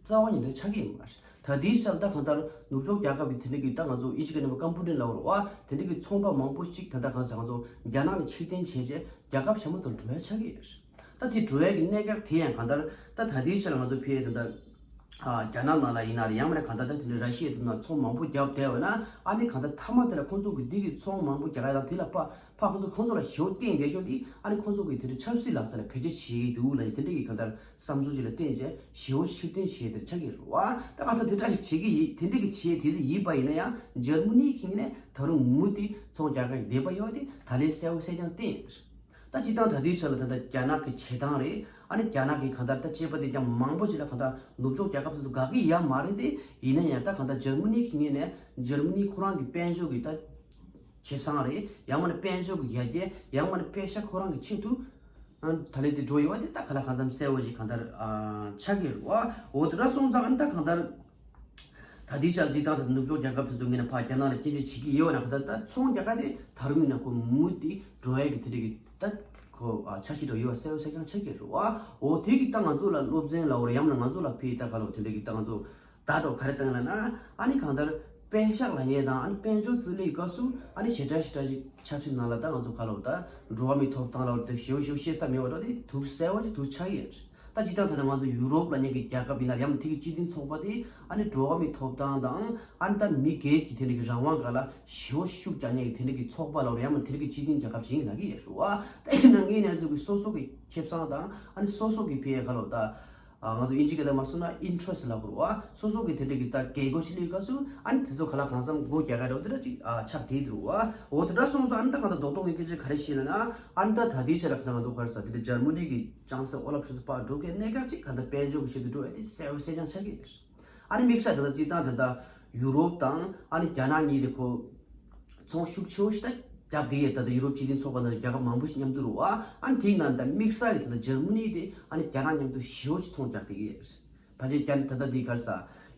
རྩ་བ་ཉིད་ནས་ཆགས་ཀྱི་ཡོད་མ་རེད། ད་ལྟའི་ཆར་ད་གང་ལྟར་ནུབ་ཕྱོགས་རྒྱལ་ཁབ་ཀྱི་དེ་འདྲ་གི་ད་ང་ཚོ་དབྱིན་ཇི་སྐད་ནས་ཀམ་པུ་ཊར་ལབ་རེད་པ། དེ་འདྲ་གི་ཚོང་པ་མང་པོ་ཞིག་ད་ལྟ་གང་ཟེར་ང་ཚོ་རྒྱ་ནག་ནས་ཕྱིར་འཐེན་བྱས་རྗེས་རྒྱལ་ཁབ་གཞན་པ་དུ་འགྲོ་ཡ་ཆགས་ཀྱི་ཡོད་རེད། ད་དེ་འགྲོ་ཡ་གི་གནད་འགག་དེ་ཡང་གང་ལྟར་ད་ད་ལྟའི་ཆར་ང་ཚོ་ཕ་གི་ད་ལྟ་ ཨ་རྒྱ་ནག་ནང་ལ་ཡིན་ན་རེད། ཡང་མིན་ན་གང་ལྟར་ད་དེ་འདྲའི་ར་ཤི་ཡའི་དུ་ན་ཚོང་མང་པོ་བརྒྱབ་བསྡད་པ་ན། ཨ་ནི་གང་ལྟར་མཐའ་མ་དེ་ལ་ཁོང་ཚོ་གི་འདི་གི་ཚོང་མང་པོ་རྒྱག་ཡ་དང་དེ་ལ་ཕ་ཕ་ཁོང་ཚོ་ཁོང་ཚོ་ལ་ཞེ་པོ་བརྟེན་བསྡད་རྒྱུ་འདི། ཨ་ནི་ཁོང་ཚོ་གི་དེ་འདྲའི་ཆབ་སྲིད་ལག་རྩལ་ལ་བེད་སྤྱོད་བྱེད་ཀྱི་འདུག་ལབ་ནས་དེ་འདྲའི་གི་གང་ལྟར་བསམ་ཚུལ་ཅིག་ལ་བརྟེན་བྱས་ཞེ་པོ་ཕྱིར་འཐེན་བྱས་དེ་ཆགས་ཀྱི་རེད་བ། ད་གང་ལྟར་དེ་འདྲ་ཞིག་བྱེད་ཀྱི་ཡིན། དེ་འདྲའི་གི་བྱེད་དེ་ཚོ་ཡིན་པ་ཡིན་ན་ཡང་འཇར་མ་ནི་གིས་ནས་ད་རུང་མུ་མཐུད་ཚོང་རྒྱག་གི་བསྡད་པ་ཡོད་དེ་ད་ལན་གསལ་པོ་གསལ་རྐྱང་བསྟན་ཡོད། ད་སྤྱིར་བཏང་ད་ལྟའི་ཆ་ལ་ད་ལྟ་རྒྱ་ནག་གི་བྱེད་སྟངས་རེད། ཨ་ནི་རྒྱ་ནག་གི་གང་ལྟར་ད་བྱས་པ་དེ་ཀྱང་མང་པོ་ཅིག་ལ་གང་ལྟར་ནུབ་ཕྱོགས་རྒྱལ་ཁབ་དེ་ཚོ་དགའ་གི་ཡོད་མ་རེད་དེ། ཡིན་ན་ཡང་ད་གང་ལྟར་འཇར་མ་ནི་གི་ངོས་ནས་འཇར་མ་ནི་ཁོ་རང་གི་དཔལ་འབྱོར་གྱི་ད་ཁེ་བཟང་རེད། ཡང་མིན་ན་དཔལ་འབྱོར་གྱི་ཡར་རྒྱས། ཡང་མིན་ན་པེ་ཤ་ཁོ་རང་གི་ཆེད་དུ་ཨ་ད་ལན་དེ་འགྲོ་ཡོད་པ་དེ་ད་ག་ལ་གང་འཚམ་གསལ་པོ་ཞིག་གང་ལྟར་ཨ་ཆགས་ཀྱི་རེད་བ། འོ་དེ་འདྲ་སོང་ཙང་ཨ་ནི་ད་གང་ལྟར། ད་ལྟའི་ཆར་སྤྱིར་བཏང་ད་ནུབ་ཕྱོགས་རྒྱལ་ཁབ་དེ་ཚོ་ངོས་ནས་ཕར་རྒྱ་ནག་ལ་སྐྱོན་བརྗོད་བྱེད་ཀྱི་ཡོད་ན་ག་ད་ད་ཚོང་རྒྱག་ག་དེ་ད་རུང་ཡིན་ན་ཁོ་མུ་མཐུད་འགྲོ་ཡ་གི་དེ་འདྲ་གི་ད་ཁོ་ཨ་འཆར་གཞི་འདྲ་ཡོད་པ་གསལ་པོ་གསལ་རྐྱང་ཆགས་ཀྱི་རེད་བ། འོ་དེ་གི་ད་ང་ཚོ་ལ་སློབ་ཚན་ལབ་དགོས་རེད། ཡང་ན་ང་ཚོ་ལ་ཕར་ད་ག་ལབ་དེ་འདྲ་གི་ད་ང་ཚོ་ད་འགྲོ་ག་རེ་བཏང་ལབ་ན། ཨ་ནི་གང་ལྟར་པེ་ཤག་ལབ་མཁན་དང་ཨ་ནི་དཔལ་འབྱོར་ཚུར་སླེབས་སྐབས་སུ་ཨ་ནི་ཞེ་དྲག་ཞེ་དྲག་ཅིག་ཆབ་སྲིད་ནང་ལ་ད་ང་ཚོ་ག་ལབ་ད་འགྲོ་བ་མིའི་ཐོབ་ཐང་ལབ་དེ་ཞེ་པོ་ཞེ་པོ་བཤད་ས་མེད་པ་འདྲ་དེ་ཐུགས་གསལ་པོ་ཅིག་ཐུགས་ཆགས་ཡོད། ད་སྤྱིར་བཏང་ད་ལྟ་ང་ཚོ་ཡུ་རོབ་ལབ་མཁན་གྱི་རྒྱལ་ཁབ་ཡིན་ན་ཡང་དེ་གི་སྤྱི་མཐུན་ཚོགས་པ་དེ་ཨ་ནི་འགྲོ་བ་མིའི་ཐོབ་ཐང་དང་ཨ་ནི་ད་མི་སྒེར་གྱི་དེ་འདྲ་གི་རང་དབང་སྒང་ལ་ཞེ་པོ་ཤུགས་རྒྱག་མཁན་གྱི་དེ་འདྲ་གི་ཚོགས་པ་ལབ་རེད། ཡང་མིན་དེ་འདྲ་གི་སྤྱི་མཐུན་རྒྱལ་ཁབ་ཅིག་ཡིན་ལབ་ཀྱི་ཡོད་རེད་བ། ད་ཡིན་ན་ངས་ནས་ཚོ་གི་སོ་སོ་གི་ཁེ་བཟང་དང་ཨ་ནི་སོ་སོ་གི་ཕར་ག་ལབ་ད་ཨ་ང་ཚོ་དབྱིན་ཇི་སྐད་ལ་མ་སོང་ན་ཨིན་ཊི་རེ་སི་ཊི་ལབ་དགོས་རེད་བ། སོ་སོ་གི་དེ་འདྲ་གི་ད་རྒྱལ་སྒོ་ཞིག་སླེབས་སྐབས་སུ་ཨ་ནི་དེ་ཚོ་ག་ལ་གང་འཚམ་སྒོ་རྒྱག་ག་རེད་བ། དེ་འདྲ་ཅིག་ཨ་ཆགས་བསྡད་འདུག་བ། འོ་དེ་འདྲ་སོང་ཙང་ཨ་ནི་ད་གང་ལྟར་རྡོག་རྡོག་ངས་སྐད་ཆ་ག་རེ་བཤད་ལབ་ན། ཨ་ནི་ད་ད་ལྟའི་ཆ་ལ་ག་ད་ང་ཚོ་ག་རེ་ཟ་དེ་འདྲ་འཇར་མ་ནི་གི་ཅང་སེ་ཨོ་ལབ་ཤོལ་ཚ་ཕར་འགྲོ་མཁན་གནད་འགག་ཅིག་ག་ད་དཔལ་འབྱོར་གྱི་ཆེད་དུ་འགྲོ་ཡ་དེ་གསལ་པོ་གསལ་རྐྱང་ཆགས་ཀྱི་ཡོད། ཨ་ནི་དམིགས་བསལ་ད་ལྟ་སྤྱིར་བཏང་ད་ལྟ་ཡུ་རོབ་དང་ཨ་ནི་རྒྱ་ནག་གཉིས་དེ་ཁོ་ཚོང་ཤུགས་ཆེ་བོ་ཞིག་ད་རྒྱག་བསྡད་ཡོད། ད་ལྟ་ཡུ་རོབ་སྤྱི་མཐུན་ཚོགས་པ་ནང་རྒྱལ་ཁབ་མང་པོ་ཞིག་མཉམ་དུ་རེད་བ། ཨ་ནི་དེའི་ནང་ད་དམིགས་བསལ་གྱི་ད་ལྟ་འཇར་མ་ནི་དེ་ཨ་ནི་རྒྱ་ནག་མཉམ་དུ་ཞེ་པོ་ཞིག་ཚོང་རྒྱག་བསྡད་ཀྱི་ཡོད། ཕལ་ཆེར་རྒྱ་ནག་ད་ལྟ་འདི་ག་རེ་ཟ།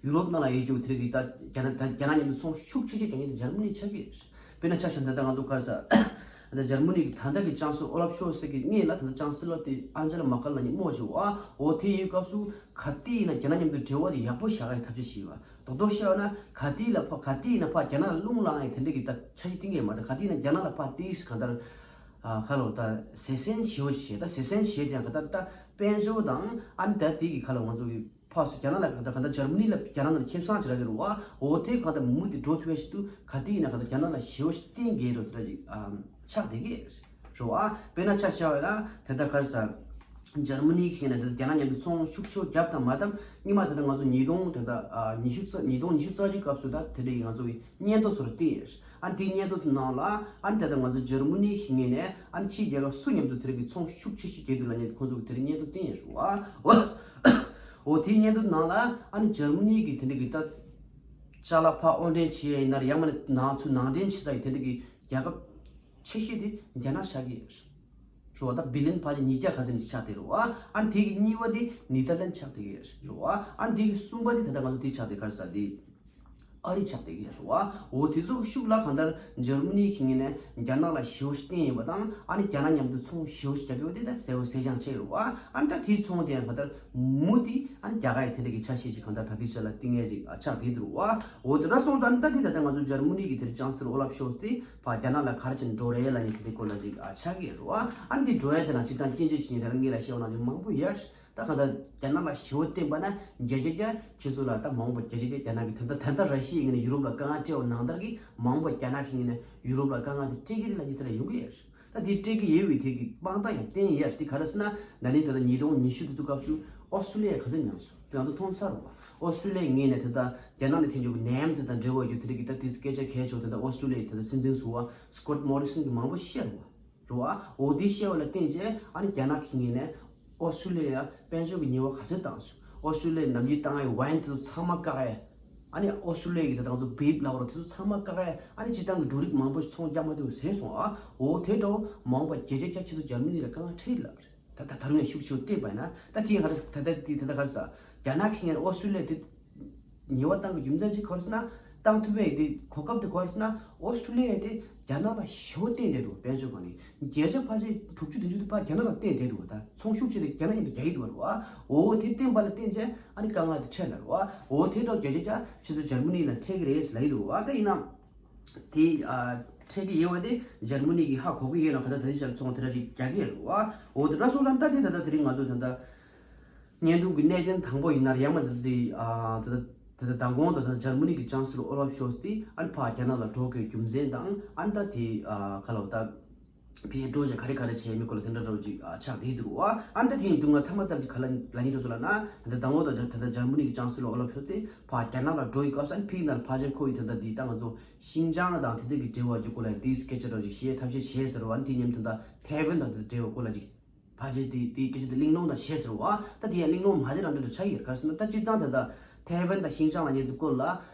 ཡུ་རོབ་ནང་ལ་ཡོད་རྒྱུ་དེ་རིགས་ད་རྒྱ་ནག་ད་རྒྱ་ནག་མཉམ་དུ་ཚོང་ཤུགས་ཆེ་ཤོས་རྒྱག་མཁན་དེ་འཇར་མ་ནི་ཆགས་ཀྱི་རེད། དཔེར་ན་ཆ་བཞག་ན་ད་ལྟ་ང་ཚོ་ག་རེ་ཟ། ད་འཇར་མ་ནི་གི་ད་ལྟ་གི་ཅང་སེ་ཨོ་ལབ་ཤོལ་ཚ་གི་སྔོན་ལ་ད་ལྟ་ཅང་སེ་ལོར་དེ་ཨན་ཇེ་ལ་མར་ཀེལ་ལབ་མཁན་རྨོ་ཞིག་ཡོད་བ། འོ་དེ་ཡོད་སྐབས་སུ་ག་དུས་ཡིན་ན་རྒྱ་ནག་མཉམ་དུ་འབྲེལ་བ་དེ་ཡག་པོ་བཞག་ཡ་ཐབས་ཤེས་བྱས་པ། རྡོག་རྡོག་བཤད་པ་ན་ག་དུས་ལ་ཕར་ག་དུས་ཡིན་ན་ཕར་རྒྱ་ནག་ལ་རླུང་ལངས་ཡ་དེ་འདྲ་གི་ད་འཆར་གཞི་བཏིང་གི་ཡོད་མ་རེད། ག་དུས་ཡིན་ན་རྒྱ་ནག་ལ་ཕར་དེ་ག་ད་ཨ་ག་ལབ་ད་ཟས་སེན་ཞེ་པོ་ཞིག་བྱས། ད་ཟས་སེན་བྱས་དེ་ཡང་ག་ད་ད་དཔལ་འབྱོར་དང་ཨ་ནི་ད་དེ་གི་ག་ལབ་ང་ཚོ་གི་ཕར་ཚུར་རྒྱ་ནག་ལ་གང་ལྟར་གང་ལྟར་འཇར་མ་ནི་ལ་རྒྱ་ནག་ནང་ཁེ་བཟང་ཅིག་རག་གི་རེད་བ། འོ་དེ་གང་ལྟར་མུ་མཐུད་འགྲོ་ཐུབ་ཡ་ཞིག་ཏུ་ག་དུས་ཡིན་ན་གང་ལྟར་རྒྱ་ནག་ལ་ཞེ་པོ་ཞིག་བརྟེན་དགོས་རེད་དེ་འདྲ་ཅིག་ཨ་ཆགས་བསྡད་ཀྱི་རེད་བ། དཔེར་ན་ཆ་བཞག་པ་ན་དེ་ལྟར་ག་རེ་ཟ། འཇར་མ་ནི་གི་ནས་དེ་ལྟར་རྒྱ་ནག་མཉམ་དུ་ཚོང་ཤུགས་ཆེ་བོ་བརྒྱབ་དང་མ་བརྒྱབ་སྔོན་མ་དེ་ལྟར་ང་ཚོ་ཉིས་སྟོང་དེ་ལྟར་ཨ་ཉི་ཤུ་རྩ་ཉིས་སྟོང་ཉི་ཤུ་རྩ་གཅིག་སྐབས་སུ་ད་དེ་འདྲ་ཡི་ང་ཚོ་གི་སྙན་ཐོ་སོགས་ལ་བལྟས་ཡོད། ཨ་ནི་དེའི་སྙན་ཐོ་དེ་ནང་ལ་ཨ་ནི་དེ་ལྟར་ང་ཚོ་འཇར་མ་ནི་གི་ངོས་ནས་ཨ་ནི་ཕྱིའི་རྒྱལ་ཁབ་སུ་མཉམ་དུ་དེ་རིགས་ཀྱི་ཚོང་ཤུགས་ཆེ་ཤོས་བརྒྱབ་འདུག་ལབ་མཁན་ཁོང་ཚོ་གི་དེ་རིགས་སྙན་ཐོ་བསྟན་ཡོད་རེད་བ། འོ་དེའི་སྙན་ཐོ་ནང་ལ་ཨ་ནི་འཇར་མ་ནི་གི་དེ་འདྲ་གི་ད་ཅ་ལག་ཕར་དབོར་འདྲེན་བྱེད་ཡ་ཡིན་ན་རེད། ཡང་མིན་ན་ནང་ཚུར་ནང་འདྲེན་བྱེད་ས་ཡི་དེ་འདྲ་གི་རྒྱལ་ཁབ་ཆེ་ཤོས་དེ་རྒྱ་ནག་ཆགས་ཀྱི་རེད་བ། ད་བྷི་ལན་ཕལ་ཆེར་ཉིས་བརྒྱ་ག་ཚོད་ཅིག་ཆགས་བསྡད་རེད་བ། ཨ་ནི་དེ་གི་གཉིས་པ་དེ་ནེ་དར་ལན་ཆགས་བསྡད་ཀྱི་རེད་བ། ཨ་ནི་དེ་གི་གསུམ་པ་དེ་ད་ལྟ་ང་ཚོ་དེ་ཆགས་བསྡད་ག་རེ་ཟ་དེ། ཨ་རི་ཆགས་བསྡད་ཀྱི་རེད་བ། འོ་དེ་ཚོ་གི་ཤུགས་ལ་གང་ལྟར་འཇར་མ་ནི་གི་ངོས་ནས་རྒྱ་ནག་ལ་ཞེ་པོ་ཞིག་བརྟེན་ཡོད་པ་དང་ཨ་ནི་རྒྱ་ནག་མཉམ་དུ་ཚོང་ཞེ་པོ་ཞིག་རྒྱག་གི་ཡོད་དེ་ད་གསལ་པོ་གསལ་རྐྱང་ཆགས་ཡོད་རེད་བ། ཨ་ནི་ད་དེའི་ཚོང་དེ་ཡང་གང་ལྟར་མུ་མཐུད་ཨ་ནི་རྒྱག་ག་ཡི་དེ་འདྲ་གི་འཆར་གཞི་ཅིག་གང་ལྟར་ད་ལྟའི་ཆ་ལ་བཏིང་ཡས་ཅིག་ཨ་ཆགས་བསྡད་འདུག་བ། འོ་དེ་འདྲ་སོང་ཙང་ཨ་ནི་ད་དེ་ད་ལྟ་ང་ཚོ་འཇར་མ་ནི་གི་དེར་ཅང་སེ་ཨོ་ལབ་ཤོལ་ཚ་དེ་ཕར་རྒྱ་ནག་ལ་ག་རེ་བྱས་ནས་འགྲོ་རེད་ལབ་མཁན་དེ་འདྲའི་སྐོར་ལ་ཅིག་ཨ་ཆགས་ཀྱི་ཡོད་རེད་བ། ཨ་ནི་དེ་འགྲོ་ཡས་དེ་ལ་སྤྱིར་བཏང་སྐྱོན་བརྗོད་བྱེད་མཁན་དེ་ལ་ངས་ལ་བཤད་པ་ནང་བཞིན་མང་པོ་ཡོད། ད་གང་ལྟར་རྒྱ་ནག་ལ་ཞེ་པོ་བརྟེན་པ་ན་བརྒྱ་ཆ་བརྒྱ་ཁྱེད་ཚོ་ལ་ད་མང་པོ་བརྒྱ་ཆ་བརྒྱ་རྒྱ་ནག་གི་ད་ལྟ་ད་ལྟ་ར་ཤི་ཡའི་ངོས་ནས་ཡུ་རོབ་ལ་དཀའ་ངལ་སྤྲད་པ་ནང་ལྟར་གྱི་མང་པོ་རྒྱ་ནག་གི་ངོས་ནས་ཡུ་རོབ་ལ་དཀའ་ངལ་དེ་སྤྲད་ཀྱི་རེད་ལབ་མཁན་དེ་ལ་ཡོང་གི་ཡོད་རེད། ད་དེ་སྤྲད་ཀྱི་ཡོད་པའི་དེ་གི་དཔང་རྟགས་ཡང་བསྟན་ཡོད་རེད། དེ་ག་རེ་ཟེར་ན་ན་ནིང་ད་ལྟ་ཉིས་སྟོང་ཉི་ཤུ་དེ་ཚོ་སྐབས་སུ་ཨོ་སི་ཀྲི་ལི་ཡ་ག་ཚོད་མྱངས་སོང་དེ་ང་ཚོ་མཐོང་ཚར་རེད་བ། ཨོ་སི་ཀྲི་ལི་ཡའི་ངོས་ནས་ད་ལྟ་རྒྱ་ནག་ནས་ཐོན་རྒྱུ་གི་ནད་ཡམས་དེ་དང་འབྲེལ་བ་ཡོད་དེ་རིགས་ཀྱི་ད་དེ་ཚོ་སྐད་ཆ་གལ་ཆེ་བ་དེ་ད་ཨོ་སི་ཀྲི་ལི་ཡའི་ད་ལྟ་སྲིད་འཛིན་ཟུར་པ་སི་ཀོཊ་མོ་རི་སན་གྱིས་མང་པོ་བཤད་རེད་བ། རེད་བ། འོ་དེ་བཤད་པ་ལ་བརྟེན་བྱས་ཨ་ནི་རྒྱ་ནག་གི་ངོས་ནས་ཨོ་སི་ཀྲི་ལི་ཡ་དཔལ་འབྱོར་གྱི་ཉེས་པ་ག་ཚོད་བཏང་སོང་། ཨོ་སི་ཀྲི་ལི་ཡ་ནམ་རྒྱུན་བཏང་ཡའི་ཝའིན་དེ་ཚོ་ཚང་མ་བཀག་ཡ། ཨ་ནི་ཨོ་སི་ཀྲི་ལི་ཡ་གི་ད་ང་ཚོ་བེབ་ལབ་རོགས་དེ་ཚོ་ཚང་མ་བཀག་ཡ། ཨ་ནི་སྤྱིར་བཏང་གི་འབྲུ་རིགས་མང་པོ་ཚོང་རྒྱག་མ་ཐུབ་ཟེར་སོང་ཨ། འོ་དེ་འདྲ་བོ་མང་པོ་བརྒྱ་ཆ་བརྒྱ་ཁྱེད་ཚོ་འཇར་མ་ནི་ལ་དཀའ་ངལ་འཕྲད་ལབ་རེད། ད་ད་ད་རུང་ཡང་ཤུགས་ཆེ་བོ་བསྟན་པ་ཡིན་ན་ད་དེ་ང་ར་ད་ད་དེ་ད་ད་ག་རེ་ཟ། རྒྱ་ནག་གི་ངོས་ནས་ཨོ་སི་ཀྲི་ལི་ཡ་དེ་ཉེས་པ་བཏང་གི་རྒྱུ་མཚན་གཅིག་ག་རེ་ཟེར་ན། བཏང་ཐུབ་པའི་དེ་གོ་སྐབས་དེ་ག་རེ་ཟེར་ན། ཨོ་སི་ཀྲི་ལི་ཡ་དེ་རྒྱ་ནག་ལ་ཞེ་པོ་བརྟེན་བསྡད་འདུག་དཔལ་འབྱོར་སྒང་ནས་བརྒྱ་ཆ་ཕལ་ཆེར་དྲུག་ཅུ་བདུན་ཅུ་དེ་ཕར་རྒྱ་ནག་ལ་བརྟེན་བསྡད་འདུག་ད་ཚོང་ཤུགས་ཆེ་དེ་རྒྱ་ནག་མཉམ་དུ་རྒྱག་གི་འདུག་བ། འོ་དེ་བརྟེན་པ་ལ་བརྟེན་བྱས་ཨ་ནི་དཀའ་ངལ་དེ་འཕྲད་ལ་རེད་བ། འོ་དེ་འདྲ་བརྒྱ་ཆ་བརྒྱ་ཁྱེད་ཚོ་འཇར་མ་ནི་ལ་འཕྲད་ཀྱི་རེད་ལབ་ཀྱི་འདུག་བ། ད་ཡིན་ནའང་དེ་ཨ་འཕྲད་ཀྱི་ཡོད་པ་དེ་འཇར་མ་ནི་གིས་ཧ་གོ་གི་ཡོད་ན་ག་ད་ད་ལྟའི་ཆར་ཚོང་དེ་འདྲ་ཅིག་རྒྱག་གི་ཡོད་རེད་བ། འོ་དེ་འདྲ་སོང་ཙང་ད་དེ་ད་ལྟ་དེ་རིང་ང་ཚོ་ད་ལྟ། བརྙན་ཐུང་གི་གནད་དོན་དང་པོ་ཡིན་ན་ཡང་མ་ད་དེ་ཨ་ད་ད་ད་མདང་དགོང་དང་ད་འཇར་མ་ནི་གི་ཅང་སི་ལོ་ཨོ་ལབ་ཤོལ་ཚ་དེ་ཨ་ནི་ཕར་རྒྱ་ནག་ལ་འགྲོ་དགོས་རྒྱུ་མཚན་དང་ཨ་ནི་ད་དེ་ཨ་ག་ལབ་ད། ཕའི་འགྲོ་བྱ་ག་རེ་ག་རེ་བྱས་མི་སྐོར་ལ་དེ་འདྲ་འདྲ་བོ་ཅིག་ཨ་ཆགས་བསྡད་འདུག་བ། ཨ་ནི་ད་དེ་ཡིན་དུས་ང་ཐ་མ་ལྟར་ཅིག་ག་ལ་ལ་ཉིན་འགྲོ་སོང་ལབ་ན་ད་ལྟ་དང་པོ་ད་ད་ད་འཇར་མ་ནི་གི་ཅང་སི་ལོ་ཨོ་ལབ་ཤོལ་ཚ་དེ་ཕར་རྒྱ་ནག་ལ་འགྲོ་ཡི་སྐབས་སུ་ཨ་ནི་ཕའི་ནང་ལ་ཕལ་ཆེར་ཁོ་ཡིས་ད་ལྟ་འདི་ད་ང་ཚོ་ཤིན་ཅང་དང་དེ་དག་གི་འབྲེལ་བ་ཀྱི་སྐོར་ལ་འདི་སྐད་ཆ་འདྲ་བོ་ཅིག་བཤད་ཐབས་ཤེས་བྱས་ཟེར་བ། ཨ་ནི་དེ་མཉམ་དུ་ད་ཐའེ་ཝན་དང་དེ་འབྲེལ་བ་སྐོར་ལ་ཅིག་ཕལ་ཆེར་དེ་དེའི་སྐད་ཆ་དེ་གླེང་སློང་དང་བྱས་ཟེར་བ། ད་དེ་ཡང་གླེང་སློང་མ་བྱས་རང་འདྲ་འདྲ་ཆགས་ཡོད། ག་རེ་ཟེར་ན་ད་སྤྱིར་བཏང་དེ་ད་ཐའེ་ཝན་དང་ཤིན་ཅང་ལ་ཉེ་དུ་སྐོར་ལ་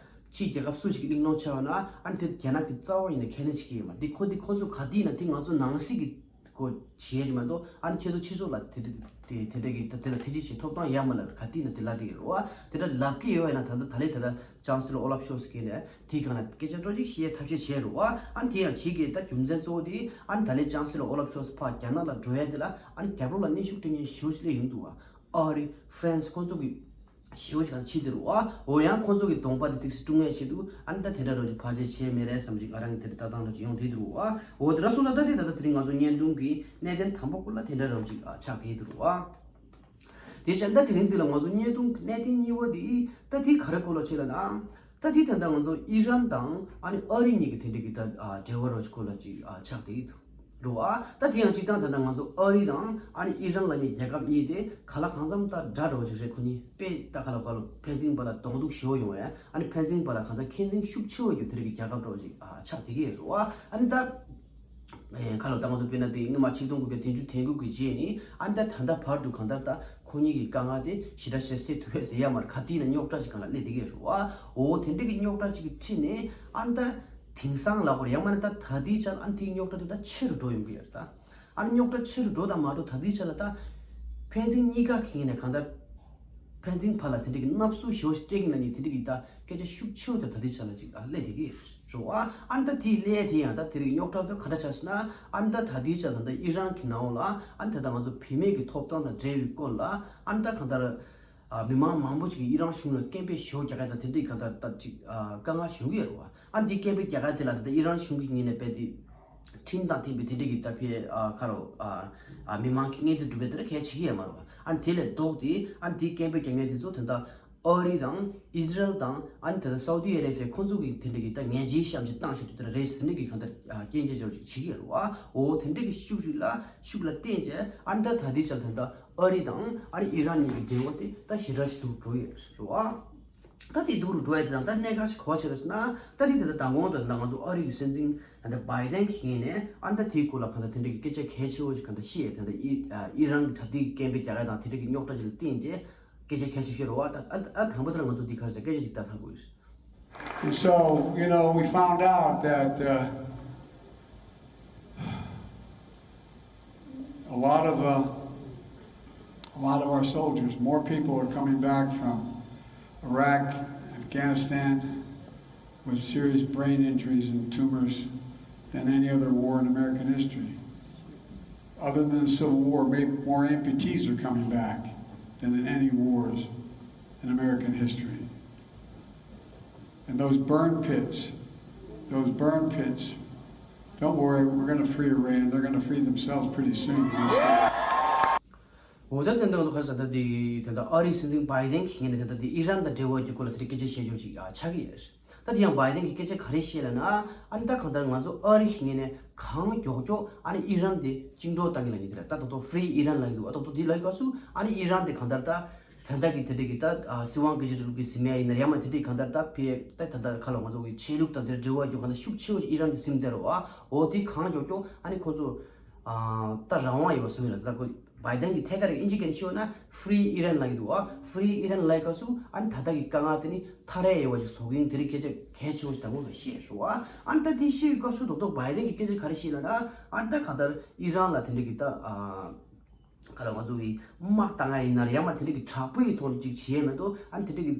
ཕྱིའི་རྒྱལ་ཁབ་སུ་ཞིག་གིས་གླེང་སློང་བྱས་པ་ན་ཨ་ནི་དེ་རྒྱ་ནག་གིས་རྩ་བ་ཉིད་ནས་ཁས་ལེན་བྱེད་ཀྱི་ཡོད་མ་རེད། དེ་ཁོ་དེ་ཁོ་ཚོ་ག་དུས་ཡིན་ན་དེ་ང་ཚོ་ནང་སྲིད་ཀྱི་སྐོར་བྱེད་ཀྱི་མ་གཏོགས་ཨ་ནི་ཁྱེད་ཚོ་ཕྱི་ཕྱོགས་ལ་དེ་དེ་དེ་དེ་འདྲ་གི་ད་དེ་ལ་ཐེ་ཇུས་བྱེད་ཐོབ་ཐང་ཡོད་མ་རེད། ག་དུས་ཡིན་ན་དེ་ལབ་བསྡད་ཀྱི་རེད་བ། དེ་འདྲ་ལབ་ཀྱི་ཡོད་ཡིན་ན་ད་ལྟ་ད་ལས་ད་ལྟ་ཅང་སི་ལོ་ཨོ་ལབ་ཤོལ་ཚ་གིས་ནས་དེའི་སྒང་ལ་སྐད་ཆ་འདྲ་བོ་ཅིག་བཤད་ཐབས་ཤེས་བྱས་རེད་བ། ཨ་ནི་དེ་ཡང་བྱེད་ཀྱི་ད་རྒྱུ་མཚན་གཙོ་བོ་དེ་ཨ་ནི་ད་ལས་ཅང་སི་ལོ་ཨོ་ལབ་ཤོལ་ཚ་ཕར་རྒྱ་ནག་ལ་འགྲོ་ཡ་དེ་ལ་ཨ་ནི་རྒྱབ་ལོགས་ལ་གནོན་ཤུགས་སྤྲད་མཁན་ཞེ་པོ་ཅིག་སླེབས་ཡོང་འདུག་བ། ཨ་རི་ཧྥ་རན་སི་ཁོང་ཚོ་གི་ཞེ་པོ་ཅིག་ག་ཕྱི་དེ་རུ་བ། འོ་ཡང་ཁོང་ཚོ་གི་གདོང་པ་དེ་ཏིག་སེ་བཀྲུ་མཁན་ཆེད་དུ་ཨ་ནི་ད་དེ་འདྲ་རོ་ཅིག་ཕལ་ཆེར་བྱས་མེད་རེད་བསམ་ཅིག་ང་རང་གི་དེ་འདྲ་ལྟ་སྟངས་རོ་ཅིག་ཡོང་དེ་དེ་རུ་བ། འོ་དེ་འདྲ་སོང་ན་ད་དེ་ད་ལྟ་དེ་རིང་ང་ཚོ་བརྙན་ཐུང་གི་གནད་དོན་དང་པོ་སྐོར་ལ་དེ་འདྲ་རོ་ཅིག་ཆགས་དེ་དེ་རུ་བ། དེ་བཞིན་ད་དེ་རིང་འདི་ལ་ང་ཚོ་བརྙན་ཐུང་གི་གནད་དོན་གཉིས་པ་དེ་ད་དེ་ག་རེ་སྐོར་ལ་བྱས་ལ་ན། ད་དེ་ད་ལྟ་ང་ཚོ་ཨི་རན་དང་ཨ་ནི་ཨ་རི་གཉིས་ཀྱི་དེ་འདྲ་གི་ད་འབྲེལ་བ་རོ་ཅིག་སྐོར་ལ་ཅིག་ཆགས་དེ་དེ་རུ་བ། ད་དེ་ཡང་སྤྱིར་བཏང་ད་ལྟ་ང་ཚོ་ཨ་རི་དང་ཨ་ནི་ཨི་རན་ལབ་མཁན་རྒྱལ་ཁབ་གཉིས་དེ་ག་ལ་གང་འཚམ་ད་འདྲ་འདྲ་བོ་ཅིག་རེད། ཁོ་གཉིས་དཔེ་ད་ག་ལ་ག་ལ་ཕན་ཚུན་བར་ལ་གདོང་གཏུག་ཞེ་པོ་ཡོང་བས། ཨ་ནི་ཕན་ཚུན་བར་ལ་གང་ལྟར་འཁེལ་འཛིང་ཤུགས་ཆེ་བོ་ཡོད་དེ་རིགས་ཀྱི་རྒྱལ་ཁབ་འདྲ་བོ་ཅིག་ཆགས་དེ་གས་རེད་བ། ཨ་ནི་ད་ག་ལ་ད་ང་ཚོ་དཔེར་ན་དེ་སྔོན་མ་ཆིག་སྟོང་དགུ་བརྒྱ་བདུན་ཅུ་དོན་དགུ་གི་རྗེས་ནི་ཨ་ནི་ད་ད་ལྟ་བར་དུ་གང་ལྟར་ད་ཁོ་གཉིས་ཀྱི་དཀའ་ངལ་དེ་ཞེ་དྲག་ཞིག་སེལ་ཐུབ་ཡས་ཟེར་ཡ་མ་རེད། ག་དུས་ན་རྙོག་དྲ་ཞིག་གང་ལ་སླེབས་དེ་གས་རེད་བ། འོ་དེ་འདྲ་གི་རྙོག་དྲ་ཅིག་གི་ཁྲིད་ནས་ཨ་ནི་ད་དེང་སང་ལ་གོ་རེ་ཡང་མ་ནི་ད་ད་ལྟའི་ཆ་ལ་ཨ་ནི་དེའི་རྙོག་དྲ་དེ་ད་ཆེ་རུ་འགྲོ་ཡོང་གི་ཡོད་རེད་ད། ཨ་ནི་རྙོག་དྲ་ཆེ་རུ་འགྲོ་དང་མ་འགྲོ་ད་ལྟའི་ཆ་ལ་ད་ཕན་ཚུན་གཉིས་ཀ་གི་ངོས་ནས་གང་ལྟར་ཕན་ཚུན་བར་ལ་དེ་འདྲ་གི་མནར་གསོ་ཞེ་པོ་ཞིག་སྤྲད་ཀྱི་ན་ནི་དེ་འདྲ་གི་ད་སྐད་ཆ་ཤུགས་ཆེ་བོ་དེ་ད་ལྟའི་ཆ་ལ་ཅིག་ཨ་སླེབས་བསྡད་ཀྱི་རེད་བ། ཨ་ནི་ད་དེའི་སླད་དེ་ཡང་ད་དེ་རིགས་རྙོག་དྲ་དེ་ག་འདྲ་ཆགས་སོང་ན་ཨ་ནི་ད་ད་ལྟའི་ཆ་ད་ལྟ་ཨི་རན་གྱི་ནང་ལ་ཨ་ནི་ད་ལྟ་ང་ཚོ་བུད་མེད་ཀྱི་ཐོབ་ཐང་དང་འབྲེལ་བའི་སྐོར་ལ་ཨ་ནི་ད་གང་ལྟར་ཨ་མི་མང་མང་པོ་ཅིག་གིས་ཨི་རན་གཞུང་ལ་སྐད་འབོད་ཞེ་པོ་རྒྱག་ག་དང་དེ་འདྲ་གི་གང་ལྟར་ད་ཅིག་ཨ་དཀའ་ངལ་བྱུང་གི་ཡོད་རེད་བ། ཨ་ནི་དེ་སྐད་འབོད་རྒྱག་ག་དེ་ལ་ད་ལྟ་ཨི་རན་གཞུང་གི་ངོས་ནས་རྦད་དེ་ཁྲིམས་དང་མཐུན་པའི་དེ་འདྲ་གི་ད་ཕའི་ཨ་ཁ་རོ་ཨ་ཨ་མི་མང་གི་ངོས་དེ་སྒྲུབ་པའི་དེ་འདྲ་གལ་ཆེ་གི་ཡོད་མ་རེད་བ། ཨ་ནི་དེ་ལས་ལྡོག་སྟེ་ཨ་ནི་དེ་སྐད་འབོད་རྒྱག་མཁན་དེ་ཚོ་ད་ལྟ་ཨ་རི་དང་ཨི་ཟི་རལ་དང་ཨ་ནི་ད་ལྟ་སའུ་ཏི་ཨ་རེ་བྷི་ཡ་ཁོང་ཚོ་གི་དེ་འདྲ་གི་ད་ངན་ཇུས་བཤམས་ཅིག་བཏང་བཞག་དེ་འདྲ་རེད་ཟེར་ནས་གི་གང་ལྟར་ཨ་སྐྱོན་བརྗོད་བྱས་ཅིག་བྱེད་ཀྱི་ཡོད་རེད་བ། འོ་དེ་འདྲ་གི་ཤུགས་རིགས་ལ་ཤུགས་ལ་བརྟེན་བྱས་ཨ་ནི་ད་ད་ལྟའི་ཆར་ད་ལྟ་ཨ་རི་དང་ཨ་ནི་ཨི་རན་གཉིས་ཀྱི་འབྲེལ་བ་དེ་ད་ཞེ་དྲག་ཞིག་སྡུག་འགྲོ་ཡོད་རེད་བ། ད་དེ་སྡུག་རུ་འགྲོ་ཡ་དེ་དང་ད་གནད་འགག་ཅིག་ག་པར་བྱས་རེད་ཟེར་ན་ད་དེ་ད་ལྟ་མདང་དགོང་དུ་ད་ང་ཚོ་ཨ་རི་གི་སྲིད་འཛིན་ད་ལྟ་བྷའི་ཏན་གྱི་ངོས་ནས་ཨ་ད་དེའི་སྐོར་ལ་གང་ལྟར་དེ་འདྲ་གི་སྐད་ཆ་གལ་ཆེ་བོ་ཞིག་གང་ལྟར་བཤད། ད་ལྟ་ཨི་ཨི་རན་གྱི་ད་ལྟའི་སྐད་འབོད་རྒྱག་ཡ་དང་དེ་འདྲ་གི་རྙོག་དྲ་ཅིག་ལ་བརྟེན་བྱས་སྐད་ཆ་གལ་ཆེ་ཤོས་རེད་བ། ད་ཨ་ཨ་དང་པོ་དེ་ལ་ང་ཚོ་འདི་ག་རེ་ཟེར་སྐད་ཆ་ཅིག་ད་ཐག་གོ་ཡོད། And so, you know, we found out that uh, a lot of uh, a lot of our soldiers, more people are coming back from Iraq, Afghanistan, with serious brain injuries and tumors than any other war in American history. Other than the Civil War, maybe more amputees are coming back than in any wars in American history. And those burn pits, those burn pits, don't worry, we're going to free Iran. They're going to free themselves pretty soon. འོ་ད་དེ་འདྲ་ང་ཚོ་ག་རེ་ཟེར་ད་དེ་ད་ལྟ་ཨ་རིའི་སྲིད་འཛིན་བྷའི་ཏན་གྱི་ངོས་ནས་ད་ལྟ་དེ་ཨི་རན་དང་འབྲེལ་བ་གྱི་སྐོར་ལ་དེ་རིང་སྐད་ཆ་བཤད་ཕྱོགས་ཅིག་ཨ་ཆགས་ཀྱི་ཡོད་རེད། ད་དེ་ཡང་བྷའི་ཏན་གྱིས་སྐད་ཆ་ག་རེ་བཤད་ལབ་ན། ཨ་ནི་ད་གང་ལྟར་ང་ཚོ་ཨ་རི་གི་ངོས་ནས་གང་མགྱོགས་མགྱོགས་ཨ་ནི་ཨི་རན་དེ་བཅིངས་འགྲོལ་བཏང་གི་ལབ་ཀྱི་འདུག་ལ། ད་ད་དུང་ཧྥི་རི་ཨི་རན་ལབ་ཀྱི་འདུག་ཨ་ད་དུང་དེ་ལབ་ཀྱི་སྐབས་སུ་ཨ་ནི་ཨི་རན་དེ་གང་ལྟར་ད་ད་ལྟ་གི་དེ་འདྲ་གི་ད་ཨ་སྲིད་དབང་སྒེར་གཅོད་རིང་ལུགས་ཀྱི་ཟིན་མེད་ཡིན་ན་ཡང་མ་དེ་འདྲ་གི་གང་ལྟར་ད་ཕི་ད་ད་ལྟ་ཁ་ལོ་ང་ཚོ་གི་ཆོས་ལུགས་དང་དེར་འབྲེལ་བ་རྒྱུ་གང་ལྟར་ཤུགས་ཆེ་བོ་ཞིག་ཨི་རན་དེ་ཟིན་བསྡད་རེད་བ། འོ་དེ་གང་མགྱོགས་མགྱོགས་ཨ་ནི་ཁོ་ཚོ་ཨ་ད་རང་དབང་ཡོད་པ་བཟོ་ཡིན་ལ། ད་ཁོ་བྷའི་ཏན་གྱིས་ཐད་ཀར་ཨིན་ཇི་སྐད་ནས་ཤོད་ན་ཧྥི་རི་ཨི་རན་ལབ་ཀྱི་འདུག་ཨ། ཧྥི་རི་ཨི་རན་ལབ་སྐབས་སུ་ཨ་ནི་ད་ལྟ་གི་དཀའ་ངལ་དེ་ནི་ཐར་ཡས་ཡོད་པ་ཞིག་བཟོ་གི་ཡིན། དེ་རིང་སྐད་ཆ་གལ་ཆེ་བོ་ཞིག་དང་པོ་ལ་བཤད་རེད་བ། ཨ་ནི་ད་དེ་བཤད་ཡོད་སྐབས་སུ་རྡོག་རྡོག་བྷའི་ཏན་གྱིས་སྐད་ཆ་ག་རེ་བཤད་ལབ་ན། ཨ་ནི་ད་གང་ལྟར་ཨི་རན་ལ་དེ་འདྲ་གི་ད་ཨ་ག་ལ་ང་ཚོ་གི་དམག་བཏང་ཡ་ཡིན་ན་རེད། ཡང་མ་དེ་འདྲ་གི་དྲག་པོའི་ཐོག་ནས་ཅིག་བྱེད་ཡས་མེད་དོ། ཨ་ནི་དེ་འདྲ་གི་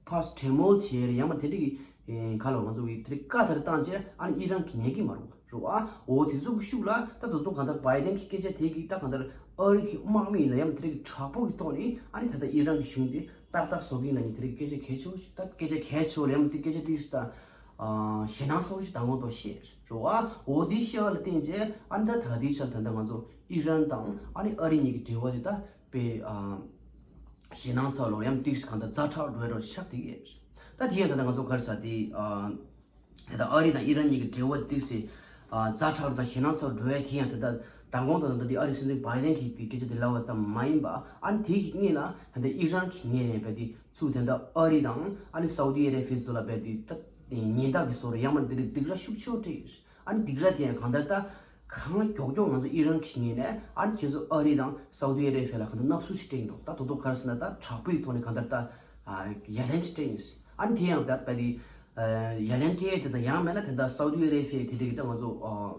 ཕར་གྲོས་མོལ་བྱས་རེད། ཡང་མ་དེ་འདྲ་གི་ཨེ་ག་ལ་ང་ཚོ་གི་དེ་འདྲ་བཀའ་དེ་འདྲ་བཏང་བྱས་ཨ་ནི་ཨི་རན་གྱིས་ཉན་གྱི་མ་རེད་བ། རེད་བ། འོ་དེ་ཚོ་གི་ཤུགས་ལ་ད་དོ་དོ་གང་ལྟར་བྷའི་ཏན་གྱི་སྐད་ཆ་དེ་གི་ད་གང་ལྟར་ཨ་རི་གི་དམག་མི་ཡིན་ན་ཡང་མ་དེ་འདྲ་གི་དྲག་པོ་གི་ཐོག་ནས་ཨ་ནི་ད་ལྟ་ཨི་རན་གྱི་གཞུང་དེ་ཏག་ཏག་བཟོ་གི་ཡིན་ན་ནི་དེ་འདྲ་གི་སྐད་ཆ་གལ་ཆེ་བོ་ཞིག་ད་སྐད་ཆ་གལ་ཆེ་བོ་ལ་ཡང་མ་དེ་སྐད་ཆ་དེ་ཞིག་ད་ཨ་ཞེད་སྣང་ཚ་བོ་ཞིག་ད་ངོ་ཐོག་བཤད་རེད་བ། འོ་དེ་བཤད་པ་ལ་བརྟེན་བྱས་ཨ་ནི་ད་ད་ལྟའི་ཆར་ད་ལྟ་ང་ཚོ་ཨི་རན་དང་ཨ་ནི་ཨ་རི་གཉིས་ཀྱི་འབྲེལ་བ་དེ་ད་དཔེ་ཨ་ ཞེད་སྣང་ཚ་བ་ལོག་ཡང་ཏིག་སི་གང་ལྟར་ཛ་དྲག་འགྲོ་ཡ་རོ་ཤག་ཏིག་ཡེ། ད་དེ་ཡང་ད་ལྟ་ང་ཚོ་ག་རེ་ཟ་དེ་ད་ལྟ་ཨ་རི་དང་ཨི་རན་གཉིས་ཀྱི་འབྲེལ་བ་ཏིག་སི་ཛ་དྲག་རུ་དང་ཞེད་སྣང་ཚ་བ་འགྲོ་ཡ་དེ་ཡང་ད་ལྟ་མདང་དགོང་དང་ད་ལྟ་དེ་ཨ་རི་སྲིད་འཛིན་བྷའི་ཌེན་གྱིས་དེ་སྐད་ཆ་དེ་ལབ་པ་ཙམ་མ་ཡིན་པ། ཨ་ནི་དེ་གི་སྔོན་ལ་ད་ལྟ་ཨི་རན་གྱི་ངོས་ནས་བས་དེ་ཚུགས་དེ་ད་ཨ་རི་དང་ཨ་ནི་སའུ་ཏི་ཨ་རེ་བྷི་ཡ་ཚོ་ལ་བས་དེ་ད་ཉེན་བརྡ་གི་བཟོ་འདྲ་ཡང་མ་དེ་རིགས་སྡིགས་ར་ཤུགས་ཆེ་བོ་སྤྲད་ཡོད། ཨ་ནི་སྡིགས་ར་དེ་ཡང་གང་ལྟར་ད་གང་མགྱོགས་མགྱོགས་ང་ཚོ་ཨི་རན་གྱི་ངོས་ནས་ཨ་ནི་ཁྱེད་ཚོ་ཨ་རི་དང་སའུ་ཏི་ཨ་རེ་བྷི་ཡ་ལ་གང་ལྟར་མནའ་བསུ་ཞིག་སྤྲད་ཡིན་འགྲོ། ད་དོ་དོ་ག་རེ་ཟེར་ན་ད་དྲག་པོའི་ཐོག་ནས་གང་ལྟར་ད་ཡ་ལན་ཞིག་སྤྲད་ཡིན། ཨ་ནི་དེ་ཡང་ད་བས་དེ་ཡ་ལན་སྤྲད་དེ་ད་ཡང་མེད་ན་དེ་ད་སའུ་ཏི་ཨ་རེ་བྷི་ཡ་དེ་དེ་གི་ད་ང་ཚོ་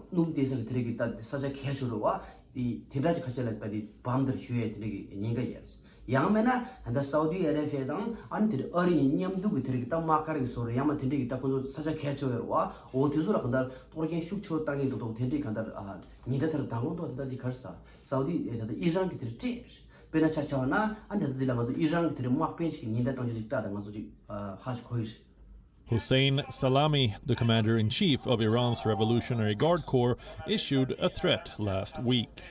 སྣུམ་སྟེར་ས་གི་དེ་རིགས་གི་ད་ས་ཆ་གལ་ཆེ་རུ་བ་དེ་དེ་འདྲ་ཅིག་ཁ་ཆེ་ལ་བས་དེ་བམ་དེར་ཞུ་ཡས་དེ་རིགས་གི་ཉེན་ཁ་ཡོད། ཡང་མིན་ན་ད་ལྟ་སའུ་ཏི་ཨ་རེ་བྷི་ཡ་དང་ཨ་ནི་དེ་རིང་ཨ་རི་གཉིས་མཉམ་འདུག་གི་དེ་རིང་གི་ད་དམག་སྒར་གྱི་བཟོ་འདྲ་ཡང་མིན་དེ་འདྲའི་གི་ད་ཁོ་ཚོ་ས་ཆ་གལ་ཆེ་བ་རེད་བ། འོ་དེ་ཚོ་ལ་གང་ལྟར་གཏོར་སྐྱོན་ཤུགས་ཆེ་བ་བཏང་གི་འདུག་དོག་དེ་འདྲའི་གང་ལྟར་ཨ་ཉེན་བརྡ་དེ་ལ་མདང་དགོང་ཐོག་དེ་ལྟ་དེ་ག་རེ་ཟ་སའུ་ཏི་ཨེ་ད་ལྟ་ཨི་རན་གྱི་དེ་རིང་སྤྲད། དཔེར་ན་ཆ་བཞག་ན་ཨ་ནི་ད་ལྟ་དེ་ལ་ང་ཚོ་ཨི་རན་གྱི་དེ་རིང་དམག་དཔོན་ཞིག་གི་ཉེན་བརྡ་བཏང་རྒྱུ་ཞིག་ད་ད་ང་ཚོ་ཅིག་ཨ་ཧ་ཅིག་གོ་ཡི་རེད། Hossein Salami, the commander in chief of Iran's Revolutionary Guard Corps, issued a threat last week.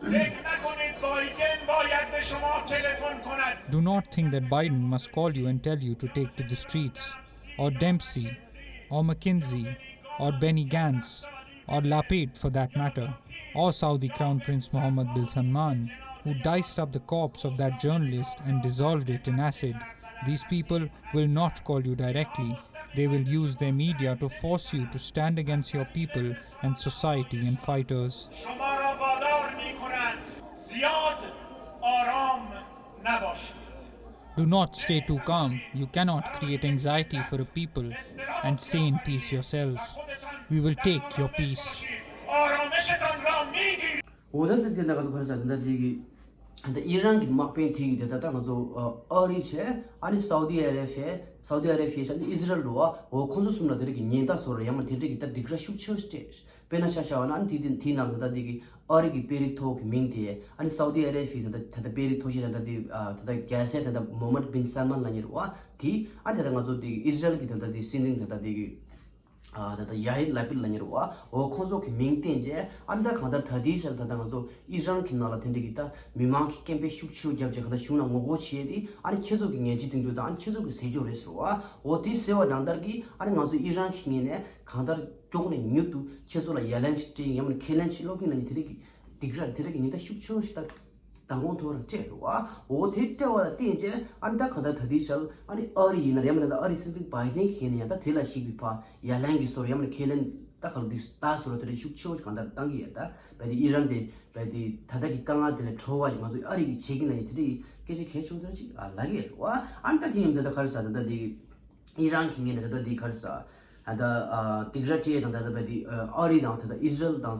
فکر نکنید بایدن باید به شما تلفن کند. Do not think that Biden must call you and tell you to take to the streets, or Dempsey, or McKinsey, or Benny Gantz, or Lapid for that matter, or Saudi Crown Prince Mohammed bin Salman, who diced up the corpse of that journalist and dissolved it in acid. These people will not call you directly. They will use their media to force you to stand against your people and society and fighters. شما را وادار می‌کنند زیاد آرام نباشید. Do not stay too calm. You cannot create anxiety for a people and stay in peace yourselves. We will take your peace. འོ་ད་ད་དེ་ན་ག་ཚོད་ག་རེ་ཟ་དེ་ད་དེ་གི་ད་ཨི་རན་གྱི་དམག་དཔོན་དེ་གི་དེ་ད་ད་ང་ཚོ་ཨ་རི་བྱས་ཨ་ནི་སའུ་དི་ཨ་རེ་བྷི་ཡ་སའུ་དི་ཨ་རེ་བྷི་ཡ་བྱས་ཨ་ནི་ཨི་ཟི་རལ་རུ་བ་འོ་ཁོང་ཚོ་གསུམ་ལ་དེ་རིགས་ཀྱི་ཉེན་བརྡ་བཟོ་ར་ཡང་མ་དེ་འདྲས་ཀྱི་ད་སྡིགས་ར་ཤུགས་ཆེ་བོ་སྤྲད། དཔེར་ན་ཆ་བཞག་པ་ན་ཨ་ནི་དེ་དེ་དེའི་ནང་ད་ད་དེ་གི་ཨ་རི་གི་དཔོན་རིགས་མཐོ་བོ་གི་མིང་དེ་ཨ་ནི་སའུ་དི་ཨ་རེ་བྷི་ཡ་ད་ད་ད་ད་དཔོན་རིགས་མཐོ་ཤོས་ད་ད་དེ་ད་ད་རྒྱལ་སྲས་ད་ད་མོ་མད་བིན་སལ་མན་ལབ་མཁན་རུ་བ་དེ་ཨ་ནི་ད་ད་ང་ཚོ་དེ་གི་ཨི་ཟི་རལ་གི་ད་ད་དེ་སྲིད་འཛིན་ད་ད་དེ་གི་ཨ་ད་ལྟ་ཡ་ཡིར་ལ་པིད་ལབ་མཁན་རེད་བ། འོ་ཁོང་ཚོ་གི་མིང་བསྟན་རྗེས་ཨ་ནི་ད་གང་ལྟར་ད་ལྟའི་ཆར་ད་ལྟ་ང་ཚོ་ཨི་རན་གྱི་ནང་ལ་དེ་འདྲ་གི་ད་མི་མང་གི་སྐད་འབོད་ཤུགས་ཆེ་བརྒྱབ་རྗེས་གང་ལྟར་གཞུང་ལ་ངོ་རྒོལ་བྱས་ཏེ་ཨ་ནི་ཁྱེད་ཚོ་གི་ངན་ཇུས་འདོན་རྒྱུ་དང་ཨ་ནི་ཁྱེད་ཚོ་གི་ཟས་རྒྱུ་རེད་ཟེར་བ། འོ་དེ་ཟེར་བ་ནང་ལྟར་གྱི་ཨ་ནི་ང་ཚོ་ཨི་རན་གྱི་ངོས་ནས་གང་ལྟར་མགྱོགས་ནས་མྱུར་དུ་ཁྱེད་ཚོ་ལ་ཡ་ལན་ཞིག་སྤྲད་ཡིན་ཡང་མིན་ན་ཁས་ལེན་ཞིག་སློག་གི་ཡིན་ལབ་མཁན་དེ་འདྲ་གི་སྡིགས་ར་དེ་འདྲ་གི་ཉེན་བརྡ་ཤུགས་ཆེ་བོ་ཞིག་ད། མདང་དགོང་ཐོག་རང་སྤྲད་རེད་བ། འོ་དེ་སྤྲད་པ་ལ་བརྟེན་བྱས་ཨ་ནི་ད་གང་ལྟར་ད་ལྟའི་ཆར་ཨ་ནི་ཨ་རི་ཡིན་ན་རེད་མ་ད་ལྟ་ཨ་རི་སྲིད་འཛིན་བྷའི་ཌེན་གྱི་ངོས་ནས་ཡང་ད་དེ་ལ་གཞིགས་པའི་ཕ་ཡ་ལན་གྱི་བཟོ་འདྲ་ཡང་མིན་ན་ཁས་ལེན་ད་ག་ལ་འདུག་ད་བཟོ་འདྲ་དེ་འདྲ་ཤུགས་ཆེ་བོ་ཞིག་གང་ལྟར་བཏང་གི་ཡོད། ད་བས་དེ་ཨི་རན་དེ་བས་དེ་ད་ལྟ་གི་དཀའ་ངལ་དེ་ལས་གྲོལ་བ་ཞིག་ང་ཚོ་ཨ་རི་གིས་བྱེད་ཀྱི་ན་ཡིན་དེ་འདྲའི་སྐད་ཆ་གལ་ཆེ་བོ་དེ་འདྲ་ཅིག་ལབ་ཀྱི་ཡོད་རེད་བ། ཨ་ནི་ད་དེ་ཡིན་ད་ལྟ་ག་རེ་ཟ་ད་ལྟ་དེ་གི་ཨི་རན་གྱི་ངོས་ནས་ད་ལྟ་དེ་ག་རེ་ཟ། ད་ལྟ་ཨ་སྡིགས་ར་སྤྲད་དང་ད་ལྟ་བས་དེ་ཨ་རི་དང་ད་ལྟ་ཨི་ཟི་རལ་དང་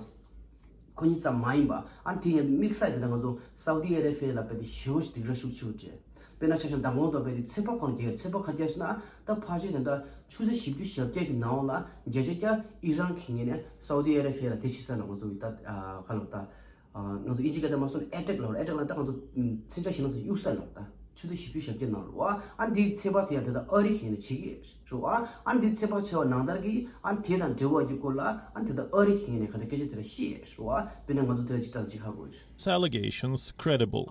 ཁོ་གཉིས་ཙམ་མ་ཡིན་པ་ཨ་དེ་ཡང་དམིགས་བསལ་དེ་ད་ང་ཚོ་སའུ་དི་ཨ་རེ་བྷི་ཡ་ལ་བས་དེ་ཞེ་པོ་ཞིག་སྡིགས་ར་ཤུགས་ཆེ་བོ་སྤྲད། དཔེར་ན་ཆ་བཞག་མདང་དགོང་དང་བས་དེ་ཚོད་དཔག་ཁོ་ན་རྒྱག་ཚོད་དཔག་ག་རེ་རྒྱག་ཟེར་ན་ད་ཕལ་ཆེར་ད་ལྟ་ཆུ་ཚོད་བཞི་བཅུ་ཞེ་བརྒྱད་ཀྱི་ནང་ལ་བརྒྱ་ཆ་བརྒྱ་ཨི་རན་གྱི་ངོས་ནས་སའུ་དི་ཨ་རེ་བྷི་ཡ་ལ་དེ་བྱེད་ས་ལ་ང་ཚོ་གི་ད་ཁ་ལོ་ད། ང་ཚོ་ཨིན་ཇི་སྐད་དུ་མ་སོང་ཨེ་ཊེག་ལབ་རེད། ཨེ་ཊེག་ལབ་ད་ང་ཚོ་མཚོན་ཆ་ཞིག་ནང་ཚོ་གཡུག་ས་ལབ་ད་ཆུ་ཚོད་བཞི་བཅུ་ཞེ་བརྒྱད་ནང་རུ་བ། ཨ་འདིའི་ཚོད་དཔག་དེ་ཡང་དེ་ལྟར་ཨ་རི་གི་ངོས་ནས་བྱེད་ཀྱི་རེད་བ། ཨ་འདིའི་ཚོད་དཔག་བྱས་པ་ནང་ལྟར་གྱི་ཨ་དེ་དང་འབྲེལ་བ་ཡོད་སྐོར་ལ་ཨ་དེ་ལྟར་ཨ་རི་གི་ངོས་ནས་ག་འདྲ་སྐད་ཆ་དེ་འདྲ་བཤད་རེད་བ། དཔེར་ན་ང་ཚོ་དེ་ལ་ཅིག་ལྟ་ཅིག་ཧ་གོ་ཡོད། Allegations credible.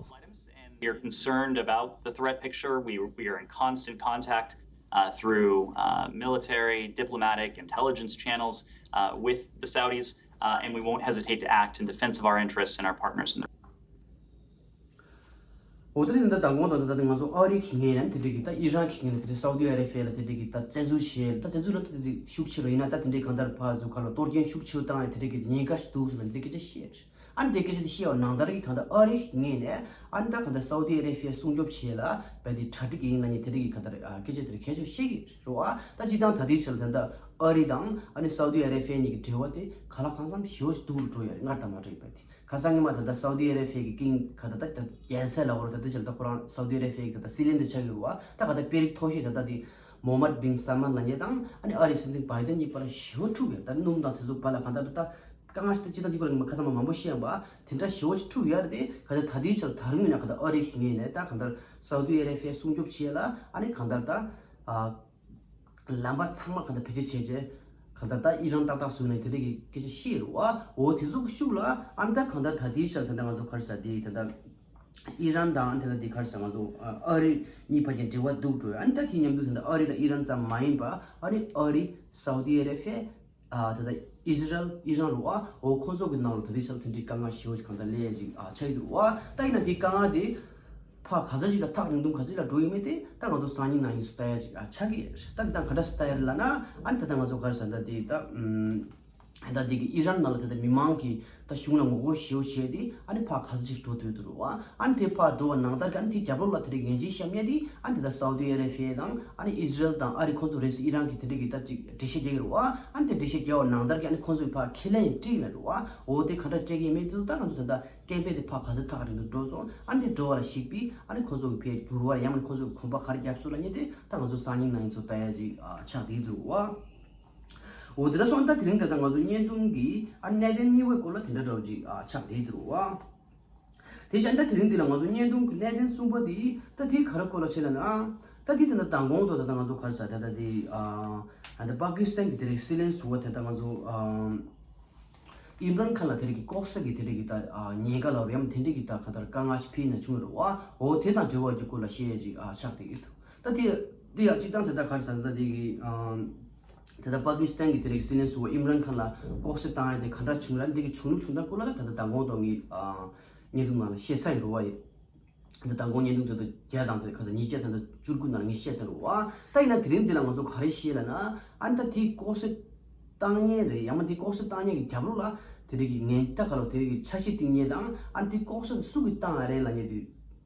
We are concerned about the threat picture. We, we are in constant contact uh, through uh, military, diplomatic, intelligence channels uh, with the Saudis, uh, and we won't hesitate to act in defense of our interests and our partners in the འོ་ད་ནི་ད་ལྟ་དང་པོ་དང་ད་ལྟ་ང་ཚོ་ཨ་རི་གི་ངོས་ནས་དེ་འདྲ་གི་ད་ཨི་རན་གྱི་ངོས་ནས་དེ་འདྲ་སའུ་དི་ཨ་རེ་བྷི་ཡ་ལ་དེ་འདྲ་གི་ད་བཙན་འཛུལ་བྱས་ད་བཙན་འཛུལ་ལ་དེ་འདྲ་ཤུགས་ཆེ་རུ་ཡིན་ན་ད་དེ་འདྲ་གང་ལྟར་ཕར་ཚུར་ཁ་ལ་གཏོར་སྐྱོན་ཤུགས་ཆེ་རུ་བཏང་ཡ་དེ་འདྲ་གི་ཉེན་ཁ་ཞིག་འདུག་ཟེར་ལ་འདི་འདྲ་སྐད་ཆ་བཤད། ཨ་ནི་དེ་སྐད་ཆ་དེ་བཤད་པ་ནང་ལྟར་གྱི་གང་ལྟར་ཨ་རི་གི་ངོས་ནས་ཨ་ནི་ད་གང་ལྟར་སའུ་དི་ཨ་རེ་བྷི་ཡ་སྲུང་སྐྱོབ་བྱས་ལ་བས་དེ་གྲ་སྒྲིག་ཡིན་ལབ་མཁན་དེ་འདྲ་གི་གང་ལྟར་སྐད་ཆ་དེ་འདྲ་གལ་ཆེ་བཤད་ཀྱི་རེད་བ། ད་སྤྱིར་བཏང་ད་ལྟའི་ཆར་ད་ལྟ་ཨ་རི་དང་ཨ་ནི་སའུ་དི་ཨ་རེ་བྷི་ཡ་གཉིས་ཀྱི་འབྲེལ་བ་དེ་གང་ལ་གང་འཚམ་ཞེ་པོ་ཞིག་སྡུག་རུ་འགྲོ་ཡོད་རེད། སྔར་དང་མ་འདྲ་བའི་བར་དེ། ཁ་སང་ཉི་མ་ད་ལྟ་སའུ་དི་ཨ་རེ་བྷི་ཡ་གི་ཀིང་ག་ད་ལྟ་རྒྱལ་སྲས་ལབ་དགོས་རེད། ད་ལྟའི་ཆར་ད་ཁོ་རང་སའུ་དི་ཨ་རེ་བྷི་ཡ་གི་ད་ལྟ་སྲིད་བློན་དེ་ཆགས་ཡོད་རེད་བ། ད་ག་ད་དཔོན་རིགས་མཐོ་ཤོས་ད་ལྟ་དེ་མོ་མད་བིན་སལ་མན་ལབ་མཁན་དང་ཨ་ནི་ཨ་རིའི་སྲིད་འཛིན་བྷའི་ཌེན་གཉིས་བར་ཞེ་པོ་འཁྲུག་ཡོད། ད་སྣུམ་དང་དེ་ཚོ་བར་ལ་གང་ལྟར་ད་དཀའ་ངལ་ཞིག་ད་སྤྱིར་བཏང་གཅིག་པ་ལ་ཁ་སང་མ་མང་པོ་བཤད་ཡོད་པ་དེ་འདྲ་ཞེ་པོ་ཞིག་འཁྲུག་ཡོད་རེད་དེ། ག་ད་ད་ལྟའི་ཆར་ད་རུང་ཡིན་ན་ག་ད་ཨ་རི་གི་ངོས་ནས་ད་གང་ལྟར་སའུ་དི་ཨ་རེ་བྷི་ཡ་སྲུང་སྐྱོབ་བྱས་ལ་ཨ་ནི་གང་ལྟར་ད། ལམ་པ་ཚང་མ་གང་ལྟར་བེད་སྤྱོད་བྱས་རྗེས་གང་ལྟར་ད་ཨི་རན་ཏག་ཏག་བཟོས་ནས་དེ་འདྲ་གི་སྐད་ཆ་བཤད་རེད་བ། འོ་དེ་ཚོ་གི་ཤུགས་ལ་ཨ་ནི་ད་གང་ལྟར་ད་ལྟའི་ཆར་ད་ལྟ་ང་ཚོ་ག་རེ་ཟ་དེ་ད་ལྟ་ ཨི་རན་དང་དེ་ལ་དེ་ག་རེ་ཟེར་ང་ཚོ་ཨ་རི་གཉིས་བར་གྱི་འབྲེལ་བ་སྡུག་འགྲོ། ཨ་ནི་ད་དེ་མཉམ་དུ་དེ་འདྲ་ཨ་རི་དང་ཨི་རན་ཙམ་མ་ཡིན་པ་ཨ་ནི་ཨ་རི་སའུ་ཏི་ཨ་རེ་བྷི་ཡ་ཨ་ད་ལྟ་ཨི་ཟི་རལ་ཨི་རན་རུ་ཨ་འོ་ཁོང་ཚོ་གི་ནང་ལ་ད་ལྟའི་ཆར་དེ་འདྲའི་དཀའ་ངལ་ཞེ་པོ་ཞིག་གང་ལྟར་སླེབས་ཡ་ཅིག་ཨ་ཆགས་ཀྱི་འདུག་ཨ། ད་ཡིན་ན་དེ་དཀའ་ངལ་དེ་ཕར་ག་ཚོད་ཅིག་ལ་ཐག་རིང་ཐུང་ག་ཚོད་ལ་འགྲོ་ཡོད་མེད་དེ་ད་ང་ཚོ་སང་ཉིན་གནངས་ཉིན་སུ་ལྟ་ཡ་ཅིག་ཨ་ཆགས་ཀྱི་ཡོད་རེད། ད་དེ་དང་ག་འདྲ་སུ་ལྟ་ཡ་རེད་ལབ་ན་ཨ་ནི་ད་ལྟ་ང་ཚོ་ག་རེ་ཟེར་ད་དེ་ད་ཨམ། ད་འདི་གི་ཨི་རན་ནང་ལ་ད་ལྟ་མི་མང་གིས་ད་གཞུང་ལ་ངོ་རྒོལ་ཞེ་པོ་བྱས་ཏེ་ཨ་ནི་ཕར་ག་ཚོད་ཅིག་འགྲོ་སྡོད་འདུག་རུ་བ། ཨ་ནི་དེ་ཕར་འགྲོ་བ་ནང་ལྟར་གྱི་ཨ་ནི་དེ་རྒྱབ་ལོགས་ལ་དེ་རིགས་ངན་ཇུས་བཤམས་ཉེ་དེ་ཨ་ནི་དེ་ད་སའུ་ཏི་ཨ་རེ་བྷི་ཡ་དང་ཨ་ནི་ཨི་ཟི་རལ་དང་ཨ་རི་ཁོང་ཚོ་རེས་སུ་ཨི་རན་གྱི་དེ་འདྲ་གི་ད་ཅིག་འགྲེལ་བཤད་རྒྱག་གི་རུ་བ། ཨ་ནི་དེ་འགྲེལ་བཤད་རྒྱག་པ་ནང་ལྟར་གྱི་ཨ་ནི་ཁོང་ཚོ་གི་ཕར་ཁས་ལེན་སྤྲད་ཡོད་རུ་བ། འོ་དེ་ག་འདྲ་སྤྲད་ཀྱི་མེད་དུས་ད་ང་ཚོ་ད་ལྟ་སྐད་འབོད་དེ་ཕར་ག་ཚོད་ཐག་རིང་དུ་འགྲོ་སོང་། ཨ་ནི་དེ་འགྲོ་བ་ལ་གཞིགས་པས་ཨ་ནི་ཁོང་ཚོ་གི་ཕར་འགྱུར་བ་ཡང་མིན་ཁོང་ཚོ་གི་གོམ་པ་ག་རེ་རྒྱབ་སོང་ལབ་ཉེ་དེ་ད་ང་ཚོ་སང་ཉིན་གནངས་ཉིན་ཚོ་ལྟ་ཡ་ཅིག་ཨ་ཆགས་བསྡད་འདུག་རུ་བ། འོ་དེ་འདྲ་སོང་ད་དེ་རིང་དེ་ད་ང་ཚོ་བརྙན་ཐུང་གི་ཨ་གནད་དོན་གཉིས་པའི་སྐོར་ལ་དེ་འདྲ་འདྲ་བོ་ཅིག་ཨ་ཆགས་བསྡད་འདུག་རུ་བ། དེ་བཞིན་ད་དེ་རིང་འདི་ལ་ང་ཚོ་བརྙན་ཐུང་གི་གནད་དོན་གསུམ་པ་དེ་ད་དེ་ག་རེ་སྐོར་ལ་བྱས་ལབ་ན་ད་དེ་ད་ད་མདང་དགོང་དུ་ད་ད་ང་ཚོ་ག་རེ་ཟེར་ད་ད་དེ་ཨ་ད་པ་ཀི་སི་ཐན་གི་དེ་རིང་སྲིད་བློན་ཟུར་པ་དེ་ད་ང་ཚོ་ཨ་ཨིམ་རན་ཁཱན་ལ་དེ་རིང་གི་ལྐོག་ཟ་གི་དེ་རིང་གི་ད་ཨ་ཉེན་ཁ་ལ་རེམ་དེ་འདྲ་གི་ད་ག་ད་དཀའ་ངལ་ཞིག་འཕྲད་ན་བྱུང་རུ་བ། འོ་དེ་དང་འབྲེལ་བ་གི་སྐོར་ལ་བཤད་ཡ་ཅིག་ཨ་ཆགས་བསྡད་ཀྱི་འདུག་ད་དེ་དེ་ཡང་སྤྱིར་བཏང་དེ་ད་ག་རེ་ཟེར་ན་ད་དེ་གི་ཨ་དེ་ད་པ་ཀི་སི་ཐན་གི་དེ་རིང་གི་སྲིད་བློན་ཟུར་པ་ཨིམ་རན་ཁཱན་ལ་ལྐོག་ཟ་བཏང་ཡ་དེ་ག་འདྲ་བྱུང་ར་འདི་གི་བྱུང་ལུགས་བྱུང་སྟངས་སྐོར་ལ་ད་ད་ད་མདང་དགོང་དུ་ངས་ཨ་བརྙན་ཐུང་ནང་ལ་བཤད་ཚར་ཡོད་རུ་བ་ཡིན། ད་མདང་དགོང་བརྙན་ཐུང་དེ་ད་བརྒྱ་དང་དེ་ག་ཚོད་ཉིས་བརྒྱ་དེ་ད་བཅུ་དགུ་ནང་ངས་བཤད་ཚར་རུ་བ། ད་ཡིན་ན་དེ་རིང་འདི་ལ་ང་ཚོ་ག་རེ་བཤད་ལབ་ན་ཨ་ནི་ད་དེ་ལྐོག་ཟ་བཏང་མཁན་རེད། ཡང་མ་དེ་ལྐོག་ཟ་བཏང་མཁན་གི་རྒྱབ་ལོགས་ལ་དེ་རིང་གི་ངན་ད་ག་ལོ་དེ་རིང་གི་འཆར་གཞི་བཏིང་མཁན་དང་ཨ་ནི་དེ་ལྐོག་ཟ་དེ་སུ་གིས་བཏང་ཡ་རེད་ལབ་མཁན་དེ་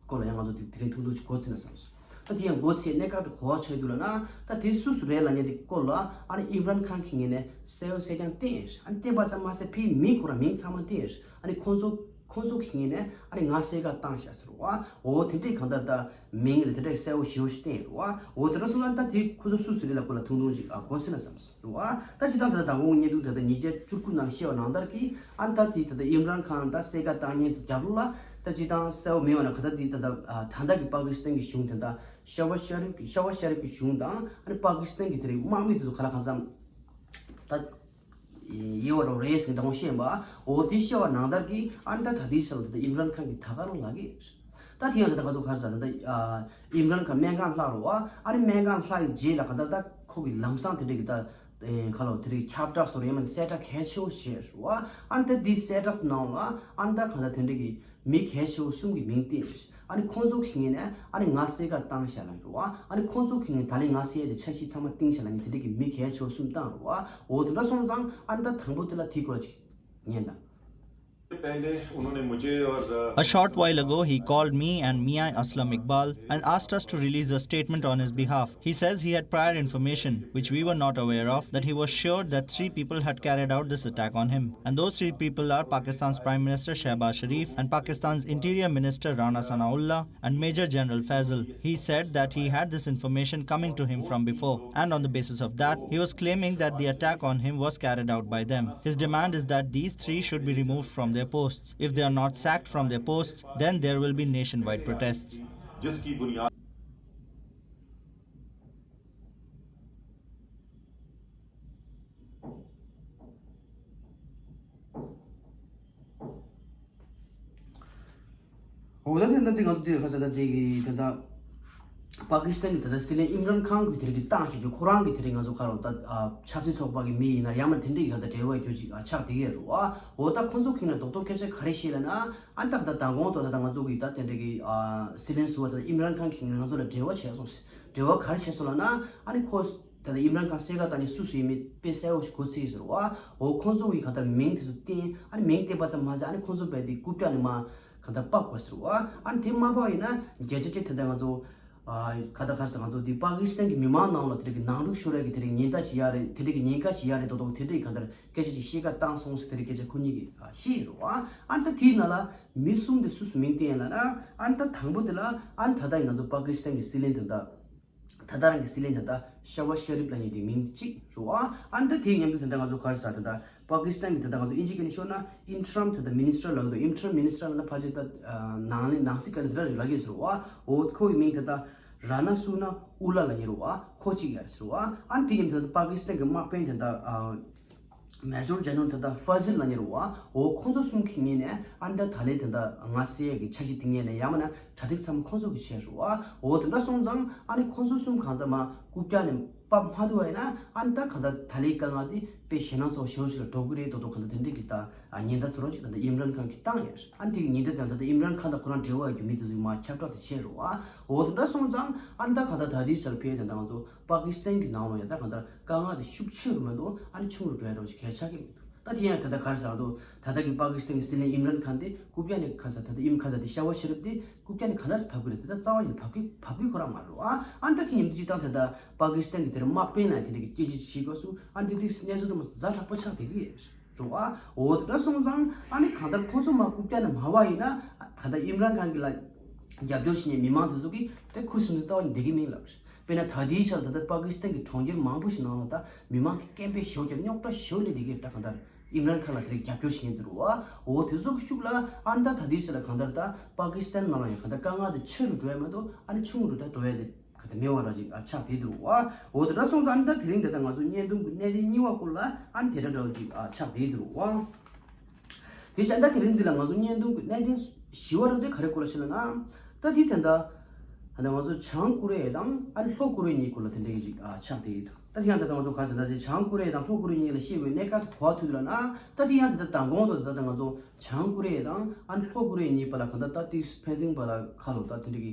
སྐོར་ལ་ཡང་ང་ཚོ་དེ་དེ་རིང་ཐུང་ཐུང་ཅིག་གོ་ཚིག་ན་བསམ་སོང་། ད་དེ་ཡང་གོ་ཚེ་གནད་འགག་ཏུ་གོ་བ་ཆགས་འདུག་ལབ་ན་ད་དེ་སུ་སུ་རེད་ལབ་མཁན་དེ་སྐོར་ལ་ཨ་ནི་ཨིམ་རན་ཁཱན་གི་ངོས་ནས་གསལ་པོ་གསལ་རྐྱང་བསྟན་ཡོད། ཨ་ནི་བསྟན་པ་ཙམ་མ་ཟད་ཕའི་མིང་ཁོ་རང་མིང་ཚང་མ་བསྟན་ཡོད། ཨ་ནི་ཁོང་ཚོ་ཁོང་ཚོ་གི་ངོས་ནས་ཨ་ནི་ང་བསད་ག་བཏང་ཤག་ཟེར་བ། འོ་དེ་འདྲའི་གང་ལྟར་ད་མིང་ལ་དེ་འདྲའི་གསལ་པོ་ཞེ་པོ་ཞིག་བསྟན་ཡོད་རེད་བ། འོ་དེ་འདྲ་སོང་ན་ད་དེ་ཁོ་ཚོ་སུ་སུ་རེད་ལབ་སྐོར་ལ་ཐུང་ཐུང་ཅིག་ཨ་གོ་ཚིག་ན་བསམ་སོང་རེད་བ། ད་ཇི་ལྟར་ད་ལྟ་དང་པོ་བརྙན་ཐུང་དེ་ད་ཉིས་བརྒྱ་བཅུ་དགུ་ནང་བཤད་པ་ནང་ལྟར་གྱི་ཨ་ནི་ད་དེ་ད་ལྟ་ཨིམ་རན་ཁཱན་ད་བསད་ག་བཏང་མཁན་དེ་རྒྱབ་ལོགས་ལ་ད་ཅི་དང་གསལ་པོ་མེད་པ་ན་ག་ད་དེ་ད་ལྟ་ཨ་ད་ལྟ་གི་པ་ཀི་སི་ཐན་གྱི་གཞུང་དེ་ད་ཤ་བ་ཤ་རིབ་ཀྱི་ཤ་བ་ཤ་རིབ་ཀྱི་གཞུང་དང་ཨ་ནི་པ་ཀི་སི་ཐན་གྱི་དེ་རིང་དམག་མི་དེ་ཚོ་ག་ལ་གང་འཚམ་ད་ཡེ་བ་རོ་རེས་ཀྱི་དང་བཤད་པ། འོ་དེ་བཤད་པ་ནང་ལྟར་གྱི་ཨ་ནི་ད་ད་དེའི་ཆ་ལ་ད་ཨིམ་རན་ཁཱན་གྱི་ད་ག་རང་ལབ་ཀྱི་ད་དེ་ཡང་ད་ད་ག་ཚོད་ག་རེ་ཟེར་ད་ཨིམ་རན་ཁཱན་སྨན་ཁང་ལྷག་རོ་བ། ཨ་ནི་སྨན་ཁང་ལྷག་གི་རྗེས་ལ་ག་ད་ད་ཁོ་གི་ལམ་སང་དེ་འདྲ་གི་ད་ཁ་ལོ་དེ་རིགས་ཁྱབ་བསྒྲགས་སོ་རེ་མ་ནི་གསལ་བསྒྲགས་གལ་ཆེ་བོ་བྱས་རོ་བ། ཨ་ནི་ད་དེའི་གསལ་བསྒྲགས་ནང་ལ་ཨ་ནི་ད་ག་ད་དེ་འདྲ་གི་མི་གལ་ཆེ་བོ་གསུམ་གྱི་མིང་བསྟན་ཡོད། ཨ་ནི་ཁོང་ཚོ་གི་ངོས་ནས་ཨ་ནི་ང་བསད་ག་བཏང་ཤག་ལབ་རེད་བ། ཨ་ནི་ཁོང་ཚོ་གི་ངོས་ད་ལན་ང་བསད་དེ་འཆར་གཞི་ཚང་མ་བཏིང་ཤག་ལབ་ནི་དེ་འདྲ་གི་མི་གལ་ཆེ་བོ་གསུམ་བཏང་རེད་བ། འོ་དེ་འདྲ་སོང་ཙང་ཨ་ནི་ད་དང་པོ་དེ་ལ་དེའི་སྐོར་ལ་ཅིག་ཉན་དང་། पहले उन्होंने मुझे और अ, A short while ago, he called me and Mian Aslam Iqbal and asked us to release a statement on his behalf. He says he had prior information, which we were not aware of, that he was sure that three people had carried out this attack on him. And those three people are Pakistan's Prime Minister Shehbaz Sharif and Pakistan's Interior Minister Rana Sanaullah and Major General Faisal. He said that he had this information coming to him from before, and on the basis of that, he was claiming that the attack on him was carried out by them. His demand is that these three should be removed from their posts. If they are not sacked from their posts, then there will be nationwide protests. जिसकी बुनियाद འོ་ད་དེ་འདྲ་དེ་ང་ཚོ་དེ་ཁ་ས་ད་དེ་གི་ད་ད་པ་ཀི་སི་ཐན་གི་ད་ད་སྲིད་བློན་ཨིམ་རན་ཁཱན་གི་དེ་རིགས་ཀྱི་ཏང་ཞེས་པའི་ཁོ་རང་གི་དེ་རིགས་ང་ཚོ་ཁ་རོ་ད་ཨ་ཆབ་སྲིད་ཚོགས་པ་གི་མི་ཡིན་ན་ཡང་མ་དེ་འདྲ་ཡི་ག་ད་འབྲེལ་བ་ཡོད་ཅིག་ཨ་ཆགས་བསྡད་ཡོད་རེད་བ། འོ་ད་ཁོ་ཚོ་གི་ན་རྡོག་རྡོག་སྐད་ཆ་ག་རེ་བཤད་ལ་ན་ཨ་ད་ད་མདང་དགོང་དུ་ད་ད་ང་ཚོ་གི་ད་དེ་འདྲ་གི་ཨ་སྲིད་བློན་ཟུར་པ་ད་ཨིམ་རན་ཁཱན་གི་ང་ཚོ་ལ་འབྲེལ་བ་བྱས་སོང་ཟེར། འབྲེལ་བ་ག་རེ་བྱས་སོང་ལབ་ན་ཨ་ནི་ཁོ་ད་ལྟ་ཨིམ་རན་ཁཱན་བསད་ག་བཏང་ནི་སུ་སུ་ཡིན་མིན་དཔེ་གསལ་པོ་ཞིག་གོ་ཚིག་ཟེར་བ། འོ་ཁོང་ཚོ་གི་གང་ལྟར་མིང་དེ་ཚོ་བསྟན། ཨ་ནི་མིང་བསྟན་པ་ཙམ་མ་ཟད་ཨ་ནི་ཁོང་ཚོ་བས་དེ་རྐུབ་བཀྱག་ནི་མ་གང་ལྟར་ཕབ་དགོས་ཟེར་བ། ཨ་ནི་དེ་མ་ཕབ་ཡིན་ན་བརྒྱ་ཆ་བརྒྱ་དེ་འདྲ་ང་ཚོ་ཨ་ག་ད་ག་ཟེར་ང་ཚོ་དེ་པ་ཀི་སི་ཐན་གི་མི་མང་ནང་ལ་དེ་འདྲ་གི་ནང་འཁྲུག་ཤོར་ཡ་གི་དེ་འདྲ་ཉེན་བརྡ་ཅིག་ཡ་རེད། དེ་འདྲ་གི་ཉེན་ཁ་ཅིག་ཡ་རེད། རྡོག་རྡོག་དེ་འདྲ་གི་གང་ལྟར་སྐད་ཆ་ཅིག་བཤད་ག་བཏང་སོང་ཟེར་དེ་འདྲ་སྐད་ཆ་ཁོ་གཉིས་ཀྱིས་ཨ་བཤད་ཡོད་རེད་བ། ཨ་ནི་ད་དེའི་ནང་ལ་མི་གསུམ་དེ་སུ་སུ་མིང་བསྟན་ཡ་ལབ་ན་ཨ་ནི་ད་དང་པོ་དེ་ལ་ཨ་ནི་ད་ལྟ་ཡི་ང་ཚོ་པ་ཀི་སི་ཐན་གི་སྲིད་བློན་དེ་འདྲ། ད་ལྟ་རང་གི་སྲིད་བློན་ད་ལྟ་ཤ་བ་ཤ་རིབ་ལབ་མཁན་དེ་མིང་གཅིག་རེད་བ། ཨ་ནི་ད་དེའི་མཉམ་དུ་ད་ལྟ་ང་ཚོ་ག་རེ་ཟེར་ད་ལྟ་པ་ཀི་སི་ཐན་གི་ད་ལྟ་ང་ཚོ་ཨིན་ཇི་སྐད་ནས་ཤོད་ན་ཨིན་ཊི་རམ་ད་ལྟ་མི་ནི་སི་ཊར་ལབ་འདུག་ཨིན་ཊི་རམ་མི་ནི་སི་ཊར་ལབ་ན་ཕལ་ཆེར་ད་ནང་ལས་ནང་སྲིད་སྐད་ལ་དེ་འདྲ་ཞིག་ལབ་ཀྱི་ཡོད་ཟེར་བ། འོ་ཁོ་གི་མིང་ད་ལྟ་ར་ན་སུ་ན་ཨུ་ལ་ལབ་མཁན་རེད་བ། ཁོ་གཅིག་ཡ་ཟེར་བ། ཨ་ནི་དེའི་མཉམ་དུ་ད་ལྟ་པ་ཀི་སི་ཐན་གི་དམག་དཔོན་ད་ལྟ་ མེ་ཇོར་ཇེ་ནརལ་དེ་འདྲ་ཧྥ་ཟིལ་ལབ་མཁན་རེད་བ། འོ་ཁོང་ཚོ་གསུམ་གྱི་ངོས་ནས་ཨ་ནི་ད་ད་ལན་དེ་འདྲ་ང་སེ་ཡས་ཀྱི་འཆར་གཞི་དེ་ངོས་ནས་ཡང་མིན་ན་གྲ་སྒྲིག་ཚང་མ་ཁོང་ཚོ་གིས་བྱས་རེད་བ། འོ་དེ་འདྲ་སོང་ཙང་ཨ་ནི་ཁོང་ཚོ་གསུམ་གང་ཚང་མ་རྐུབ་བཀྱག་ནས་ཕབ་མ་ཐུབ་པ་ཡིན་ན་ཨ་ནི་ད་གང་ལྟར་ད་ལན་དཀའ་ངལ་དེ་དཔེ་ཞེད་སྣང་ཚ་པོ་ཞེ་པོ་ཞིག་ལ་འགྲོ་གི་རེད་མདོག་མདོག་གང་ལྟར་དེ་འདྲ་གི་ད་ཉེན་བརྡ་བཟོ་འདྲ་ཅིག་ད་ལྟ་ཨིམ་རན་ཁཱན་གྱིས་བཏང་ཡོད། ཨ་ནི་དེ་གི་ཉེན་བརྡ་དེ་ད་ལྟ་ཨིམ་རན་ཁཱན་དང་ཁོ་རང་འབྲེལ་བ་ཡོད་རྒྱུ་མི་དེ་ཚོ་གིས་མར་ཁྱབ་བསྒྲགས་དེ་བྱས་རེད་བ། འོ་དེ་འདྲ་སོང་ཙང་ཨ་ནི་ད་གང་ལྟར་ད་ལྟའི་ཆར་ཕེ་དེ་ད་ང་ཚོ་པ་ཀི་སི་ཐན་གྱི་ནང་ལ་ཡང་ད་གང་ལྟར་དཀའ་ངལ་དེ་ཤུགས་ཆེ་རུ་མ་གཏོགས་ཨ་ནི་ཆུང་རུ་འགྲོ་ཡ་འདྲ་བོ་ཞིག་གལ་ཆགས་ཀྱི་མི་འདུག་ད་དེ་ཡང་ད་ལྟ་ག་རེ་ཟེར་འདུག་ད་ལྟ་གི་པ་ཀི་སི་ཐན་གྱི་སྲིད་བློན་ཨིམ་རན་ཁཱན་དེ་རྐུབ་བཀྱག་ནས་ག་རེ་ཟེར་ད་ལྟ་ཨིམ་ག་རེ་ཟེར་དེ་ཤ་བ་ཤ་རིབ་དེ་རྐུབ་བཀྱག་ནས་ག་འདྲ་སེ་ཕབ་གི་རེད། དེ་ད་རྩ་བ་ཉིད་ནས་ཕབ་གི་ཕབ་གི་ཁོ་རང་མ་རེད་བ། ཨ་ནི་ད་དེ་ཉིན་གཅིག་དང་དེ་ད་པ་ཀི་སི་ཐན་གྱི་དེར་དམག་དཔོན་ན་དེ་འདྲ་གི་སྐད་ཆ་བྱེད་སྐབས་སུ་ཨ་ནི་དེ་དེ་གནས་ཚུལ་དེ་མོ་ཛ་དྲག་པོ་ཆགས་བསྡད་གི་རེད་བ། འོ་དེ་འདྲ་སོང་ཙང་ཨ་ནི་གང་ལྟར་ཁོ་ཚོ་མར་རྐུབ་བཀྱག་ནས་མ་ཕབ་པ་ཡིན་ན་ད་ལྟ་ཨིམ་རན་ཁཱན་གྱི་ལ་རྒྱབ་སྐྱོར་བྱེད་མཁན་མི་མང་དེ་ཚོ་གིས་དེ་ཁུ་སིམ་སིམ་རྩ་བ་ནས་བསྡད་ཀྱི་མིན་ལབ། དཔེར་ན་ད་ལྟའི་ཆར་ད་ལྟ་པ་ཀི་སི་ཐན་གྱི་གྲོང་ཁྱེར་མང་པོ་ཞིག་ནང་ལ་ད་མི་མང་གི་སྐད་འབོད་ཞེ་པོ་ཅིག་རྙོག་དྲ་ཞེ་པོ་སླེབས་བསྡད་ཀྱི་རེད། ད་གང་ལྟར་ཨིམ་རན་ཁཱན་ལ་དེ་རིགས་རྒྱབ་སྐྱོར་བྱེད་མཁན་དེ་རེད་བ། འོ་དེ་ཚོ་གི་ཤུགས་ལ་ཨ་ནི་ད་ད་ལྟའི་ཆར་ལ་གང་ལྟར་ད་པ་ཀི་སི་ཐན་ནང་ལ་ཡང་གང་ལྟར་དཀའ་ངལ་དེ་ཆེ་རུ་འགྲོ་ཡ་མ་གཏོགས་ཨ་ནི་ཆུང་རུ་ད་འགྲོ་ཡ་དེ་ག་དེ་མེད་པ་འདྲ་ཅིག་ཨ་ཆགས་བསྡད་འདུག་བ། འོ་དེ་འདྲ་སོང་ཙང་ཨ་ནི་ད་དེ་རིང་འདི་ད་ང་ཚོ་བརྙན་ཐུང་གི་གནད་དོན་གཉིས་པ་སྐོར་ལ་ཨ་ནི་དེ་འདྲ་འདྲ་བོ་ཅིག་ཨ་ཆགས་བསྡད་འདུག་བ། དེ་བྱས་ད་དེ་རིང་འདི་ལ་ང་ཚོ་བརྙན་ཐུང་གི་གནད་དོན་བཞི་པ་རུ་དེ་ག་རེ་སྐོར་ལ་བཤད་ལ་ན། ད་དེ་དེ་འདྲ་ད་ང་ཚོ་བྱང་ཀོ་རི་ཡ་དང་ཨ་ནི་ལྷོ་ཀོ་རི་ཡ་གཉིས་སྐོར་ལ་དེ་འདྲ་གི་ཅིག་ཨ་ཆགས་བསྡད་ཡོད་འདུག་ད་དེ་ཡང་ད་ང་ཚོ་ག་རེ་ཟེར་ད་དེ་བྱང་ཀོ་རི་ཡ་དང་ལྷོ་ཀོ་རི་ཡ་གཉིས་ལ་བཤད་པའི་གནད་འགག་དེ་ག་པར་ཐུག་འདུག་ལབ་ན། ད་དེ་ཡང་ད་ད་མདང་དགོང་དུ་ད་ད་ང་ཚོ་བྱང་ཀོ་རི་ཡ་དང་ཨ་ནི་ལྷོ་ཀོ་རི་ཡ་གཉིས་བར་ལ་གང་ལྟར་ད་དེ་ཕན་ཚུན་བར་ལ་ཁ་ལོ་ད་དེ་འདྲ་གི་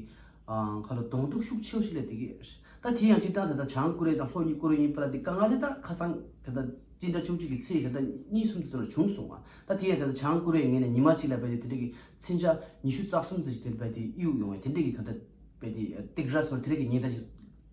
ཨང་ཁ་ལོ་གདོང་ཐུག་ཤུགས་ཆེ་བོ་ཞིག་སླེབས་བསྡད་ཀྱི་ཡོད། ད་དེ་ཡང་སྤྱིར་བཏང་ད་ལྟ་བྱང་ཀོ་རི་ཡ་དང་ལྷོ་ཀོ་རི་ཡ་གཉིས་བར་ལ་དེ་དཀའ་ངལ་དེ་ད་ཁ་སང་ད་ལྟ་སྤྱི་ཟླ་བཅུ་གཅིག་གི་ཚེས་ད་ལྟ་གཉིས་གསུམ་ཙམ་ལ་བྱུང་སོང་བ། ད་དེ་ཡང་ད་ལྟ་བྱང་ཀོ་རི་ཡའི་ངོས་ནས་ཉི་མ་གཅིག་ལ་རྦད་དེ་དེ་འདྲ་གི་མཚོན་ཆ་ཉི་ཤུ་རྩ་གསུམ་ཙམ་ཞིག་དེ་རྦད་དེ་གཡུག་ཡོང་བའི་དེ་འདྲ་གི་ག་ད་རྦད་དེ་ཏིག་ར་སོར་དེ་འདྲ་གི་ཉེན་བརྡ་ཞིག་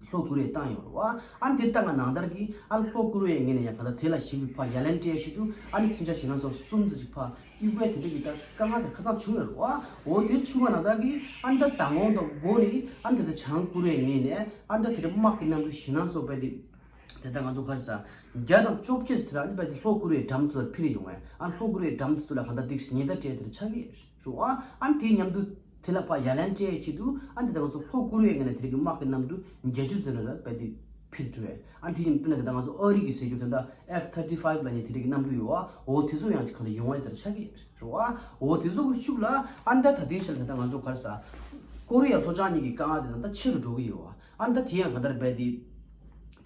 ལྷོ་ཀོ་རི་ཡས་བཏང་ཡོད་རེད་བ། ཨ་ནི་དེ་ལྟ་ང་ནང་ལྟར་གྱི་ཨ་ནི་ལྷོ་ཀོ་རི་ཡའི་ངོས་ནས་ཡང་ག་ད་དེ་ལ་ཞིག་པའི་ཕ་ཡ་ལན་སྤྲད་ཆེད་དུ་ཨ་ནི་མཚོན་ཆ་ཞེད་སྣང་ཚ་པོ་གསུམ་ཙམ་ཞིག་ཕ། གཡུག་པའི་དེ་འདྲ་གི་ད་དཀའ་ངལ་དེ་ཁ་ཚང་བྱུང་ཡོད་རེད་བ། འོ་དེ་བྱུང་བ་ན་ད་གི་ཨ་ནི་ད་མདང་དགོང་དང་འགོ་ནས་ཨ་ནི་ད་ལྟ་བྱང་ཀོ་རི་ཡའི་ངོས་ནས་ཨ་ནི་ད་དེ་འདྲ་དམག་གི་གནམ་གྲུ་ཞེད་སྣང་ཚ་པོ་རྦད་དེ་དེ་ད་ང་ཚོ་ག་རེ་ཟ་བརྒྱ་དང་བཅོ་བརྒྱད་ཟེར་ཨ་ནི་རྦད་དེ་ལྷོ་ཀོ་རི་ཡའི་འགྲམ་དུ་ལ་འཕུར་ཡོང་བས་ཨ་ནི་ལྷོ་ཀོ་རི་ཡའི་འགྲམ་དུ་ལ་གང་ལྟར་ཏིག་ཉེན་བརྡ་སྤྲད་དེ་ཆགས་ཀྱི་རེད་བ། ཨ་ནི་དེའི་མཉམ་དུ་དེ་ལ་ཕ་ཡ་ལན་སྤྲད་ཆེད་དུ་ཨ་ནི་ད་ང་ཚོ་ལྷོ་ཀོ་རི་ཡའི་ངོས་ནས་དེ་འདྲ་གི་དམག་གི་གནམ་གྲུ་བརྒྱད་ཅུ་ཙམ་རེ་ལ་རྦད་དེ་ཕུལ་འགྲོ་བས། ཨ་ནི་དེ་ཡིན་དཔེར་ན་ད་ལྟ་ང་ཚོ་ཨ་རི་གི་ཟེར་རྒྱུ་དེ་འདྲ་ཨེཕ་ཐར་ཊི་ཕའིབ་ལབ་མཁན་དེ་འདྲ་གི་གནམ་གྲུ་ཡོད་བ། འོ་དེ་ཚོ་ཡང་གང་ལ་ཡོང་བ་དེ་འདྲ་ཆགས་ཀྱི་རེད་བ། འོ་དེ་ཚོ་གི་ཤུགས་ལ་ཨ་ནི་ད་ད་ལྟའི་ཆར་ད་ལྟ་ང་ཚོ་ག་རེ་ཟ་ཀོ་རི་ཡ་ལྷོ་བྱང་གཉིས་ཀྱི་དཀའ་ངལ་དེ་ད་ལྟ་ཆེ་རུ་འགྲོ་གི་ཡོད་བ། ཨ་ནི་ད་དེ་ཡང་གང་ལྟར་རྦད་དེ་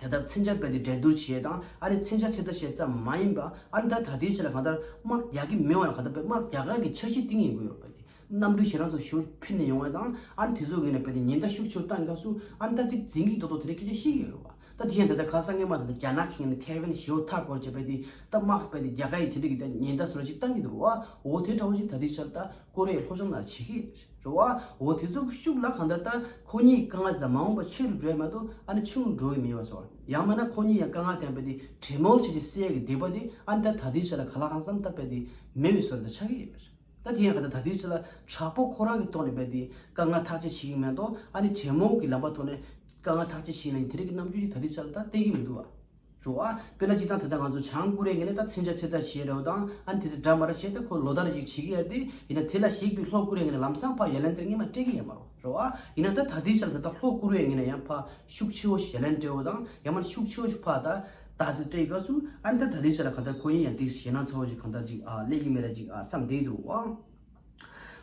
དེ་ལྟར་མཚོན་ཆ་རྦད་དེ་འགྲན་བསྡུར་བྱེད་དང་ཨ་ནི་མཚོན་ཆ་ཚོད་ལྟ་བྱེད་ཙམ་མ་ཡིན་པ་ཨ་ནི་ད་ད་ལྟའི་ཆར་ལ་གང་ལྟར་དམག་རྒྱག་གི་མེད་བ་ལ་གང་ལྟར་རྦད་དམག་རྒྱག་ག་གི་འཆར་གཞི་བཏིང་ཡོང་གི་ཡོད་རེད་རྦད་དེ། གནམ་གྲུ་ཞེད་སྣང་ཚ་པོ་ཞེ་པོ་འཕུར་ནས་ཡོང་བ་དང་ཨ་ནི་དེ་ཚོ་ངོས་ནས་རྦད་དེ་ཉེན་བརྡ་ཤུགས་ཆེ་བཏང་སྐབས་སུ་ཨ་ནི་ད་ཅིག་འཛིང་གི་མདོག་མདོག་དེ་འདྲ་སྐད་ཆ་བཤད་ཀྱི་ཡོད་རེད་བ། ད་དེ་ཡང་ད་ལྟ་ཁ་སང་སྔོན་མ་ད་ལྟ་རྒྱ་ནག་གི་ངོས་ནས་ཐའེ་ཝན་ཞེ་པོ་མཐའ་བསྐོར་བྱས་རྦད་དེ་ད་དམག་རྦད་དེ་རྒྱག་ག་ཡི་དེ་འདྲ་གི་ད་ཉེན་བརྡ་བཟོ་འདྲ་ཅིག་བཏང་གི་འདུག་རེད་བ། འོ་དེ་འདྲ་བོ་ཞིག་ད་ལྟའི་ཆར་ད་ཀོ་རི་ཡའི་ལྷོ་བྱང་ནང་ལ་བྱེད་ཀྱི་རེད་བ། འོ་དེ་ཚོ་གི་ཤུགས་ལ་གང་ལྟར་ད་ཁོ་གཉིས་དཀའ་ངལ་དེ་མ་འོངས་པ་ཆེ་རུ་འགྲོ་ཡ་མ་གཏོགས་ཨ་ནི་ཆུང་རུ་འགྲོ་གི་མེད་པ་བཟོ། ཡང་མིན་ན་ཁོ་གཉིས་ཡང་དཀའ་ངལ་དེ་རྦད་དེ་གྲོས་མོལ་བྱས་ཏེ་སེལ་ཡ་གི་འདོད་པ་དེ་ཨ་ནི་ད་ད་ལྟའི་ཆར་ལ་གང་ལ་གང་འཚམ་ད་རྦད་དེ་མེད་པའི་བཟོ་འདྲ་ཆགས་ཀྱི་ཡོད་པ་རེད། ད་དེ་ཡང་ག་ད་ད་ལྟའི་ཆར་ལ་དྲག་པོ་ཁོ་རང་གི་ཐོག་ནས་རྦད་དེ་དཀའ་ངལ་ཐག་གཅོད་བྱེད་ཀྱི་མེད་དོ། ཨ་ནི་གྲོས་མོལ་གྱི་ལམ་པ་ཐོག་ནས་དཀའ་ངལ་ཐག་གཅོད་བྱེད་ན་ཡང་དེ་རིགས་ཀྱི་རྣམ་འགྱུར་ཞིག་ད་ལྟའི་ཆར་ལ་ད་བསྟན་གྱི་མི་འདུག་བ། རེད་བ། དཔེར་ན་སྤྱིར་བཏང་ད་ལྟ་ང་ཚོ་བྱང་ཀོ་རི་ཡའི་ངོས་ནས་ད་མཚོན་ཆ་ཚོད་ལྟ་བྱེད་རེད་བ་དང་ཨ་ནི་དེ་དེ་འདྲ་མ་འདྲ་བྱས་ཏེ་ཁོ་ལོ་ལྟར་ཅིག་བྱེད་ཀྱི་ཡོད་རེད་དེ་ཡིན་ན་དེ་ལ་གཞིགས་པའི་ལྷོ་ཀོ་རི་ཡའི་ངོས་ནས་ལམ་སང་ཕར་ཡ་ལན་དེ་སྔོན་མ་སྤྲད་ཀྱི་ཡོད་མ་རེད། རེད་བ། ཡིན་ན་ད་ད་ལྟའི་ཆར་ལ་ད་ལྟ་ལྷོ་ཀོ་རི་ཡའི་ངོས་ནས་ཡང་ཕར་ཤུགས་ཆེ་བོ་ཞིག་ཡ་ལན་སྤྲད་འོ་དང་ཡང་མ་ཤུགས་ཆེ་བོ་ཞིག་ཕར་ད་ད་དེ་སྤྲད་སྐབས་སུ་ཨ་ནི་ད་ད་ལྟའི་ཆར་ལ་ག་ད་ཁོ་གཉིས་ཡང་དེ་ཞེད་སྣང་ཚ་བོ་ཞིག་གང་ལྟར་ཅིག་ཨ་སླེབས་ཀྱི་མེད་ར་ཅིག་ཨ་བསམ་བསྡད་འདུག་བ།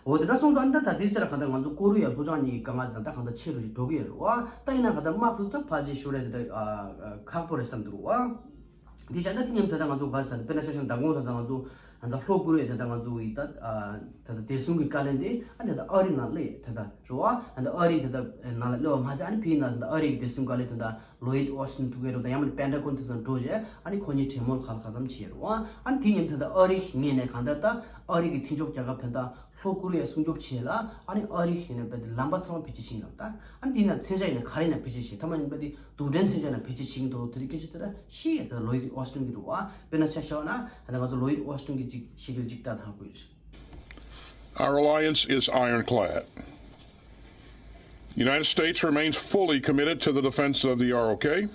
འོ་དེ་འདྲ་སོང་ཙང་ད་ད་ལྟའི་ཆར་གང་ལྟར་ང་ཚོ་ཀོ་རི་ཡ་ལྷོ་བྱང་གཉིས་ཀྱི་དཀའ་ངལ་དེ་ད་གང་ལྟར་ཆེ་རུ་ཞིག་འགྲོ་གི་ཡོད་རེད་བ། ད་ཡིན་ན་གང་ལྟར་དམག་འཁྲུག་ད་ཕལ་ཆེར་ཤོར་ཡ་དེ་ད་ཨ་ཨ་ཁག་པོ་རེད་བསམ་འདུག་བ། དེ་བྱས་ན་དེ་མཉམ་དུ་ད་ལྟ་ང་ཚོ་ག་རེ་ཟེར་དཔེར་ན་ཆ་བཞག་མདང་དགོང་ད་ལྟ་ང་ཚོ་ད་ལྟ་ལྷོ་ཀོ་རི་ཡ་དེ་ད་ང་ཚོ་ཡི་ད་ཨ་ད་ལྟ་བདེ་སྲུང་གི་བཀའ་བློན་དེ་ཨ་ད་ལྟ་ཨ་རི་ནང་སླེབས་ད་ལྟ་རེད་བ། ད་ལྟ་ཨ་རི་ད་ལྟ་ནང་ལ་སླེབས་པ་མ་ཚད་ཨ་ནི་ཕ་གི་ནང་ད་ལྟ་ཨ་རི་གི་བདེ་སྲུང་བཀའ་བློན་དེ་ད་ལོ་ཡིད་ཨོ་སི་ཏིན་ཐུག་གི་རེད་དང་ཡང་མིན་པེན་ཊ་གོན་དེ་ཚོ་འགྲོ་རྗེས་ཨ་ནི་ཁོ་གཉིས་གྲོས་མོལ་ག་ལ་ག་ཙམ་བྱས་རེད་བ། ཨ་ནི་དེ་མཉམ་ད་ལྟ་ཨ་རི་ངོས་ནས་གང་ལྟར་ད་ཨ་རི་གི་མཐུན་ཕྱོགས་རྒྱལ་ཁབ་ད་ལྟ་ལྷོ་ཀོ་རི་ཡ་སྲུང་སྐྱོབ་བྱེད་ལ་ཨ་ནི་ཨ་རི་ཡིན་ན་རྦད་དེ་ལམ་པ་ཚང་མ་བེད་སྤྱོད་བྱེད་ཀྱི་ཡོད་ད། ཨ་ནི་དེ་ཡིན་ན་མཚོན་ཆ་ཡིན་ན་ག་རེ་ཡིན་ན་བེད་སྤྱོད་བྱེད་ཐ་མ་ཡིན་རྦད་དེ་རྡུལ་ཕྲན་མཚོན་ཆ་ཡིན་ན་བེད་སྤྱོད་བྱེད་ཀྱི་འདུག་དེ་རིགས་སྐད་ཆ་དེ་འདྲ་བཤད་ཡ་ད་ལོ་ཡིད་ཨོ་སི་ཏིན་གྱི་རེད་བ། དཔེར་ན་ཆ་བཞག་ན་ད་ལྟ་ང་ཚོ་ལོ་ཡིད་ཨོ་སི་ཏིན་གྱི་ཅིག་བཤད་རྒྱུ་ཅིག་ལྟ་ཐང་དགོས་རེད། Our alliance is ironclad. The United States remains fully committed to the defense of the R O K,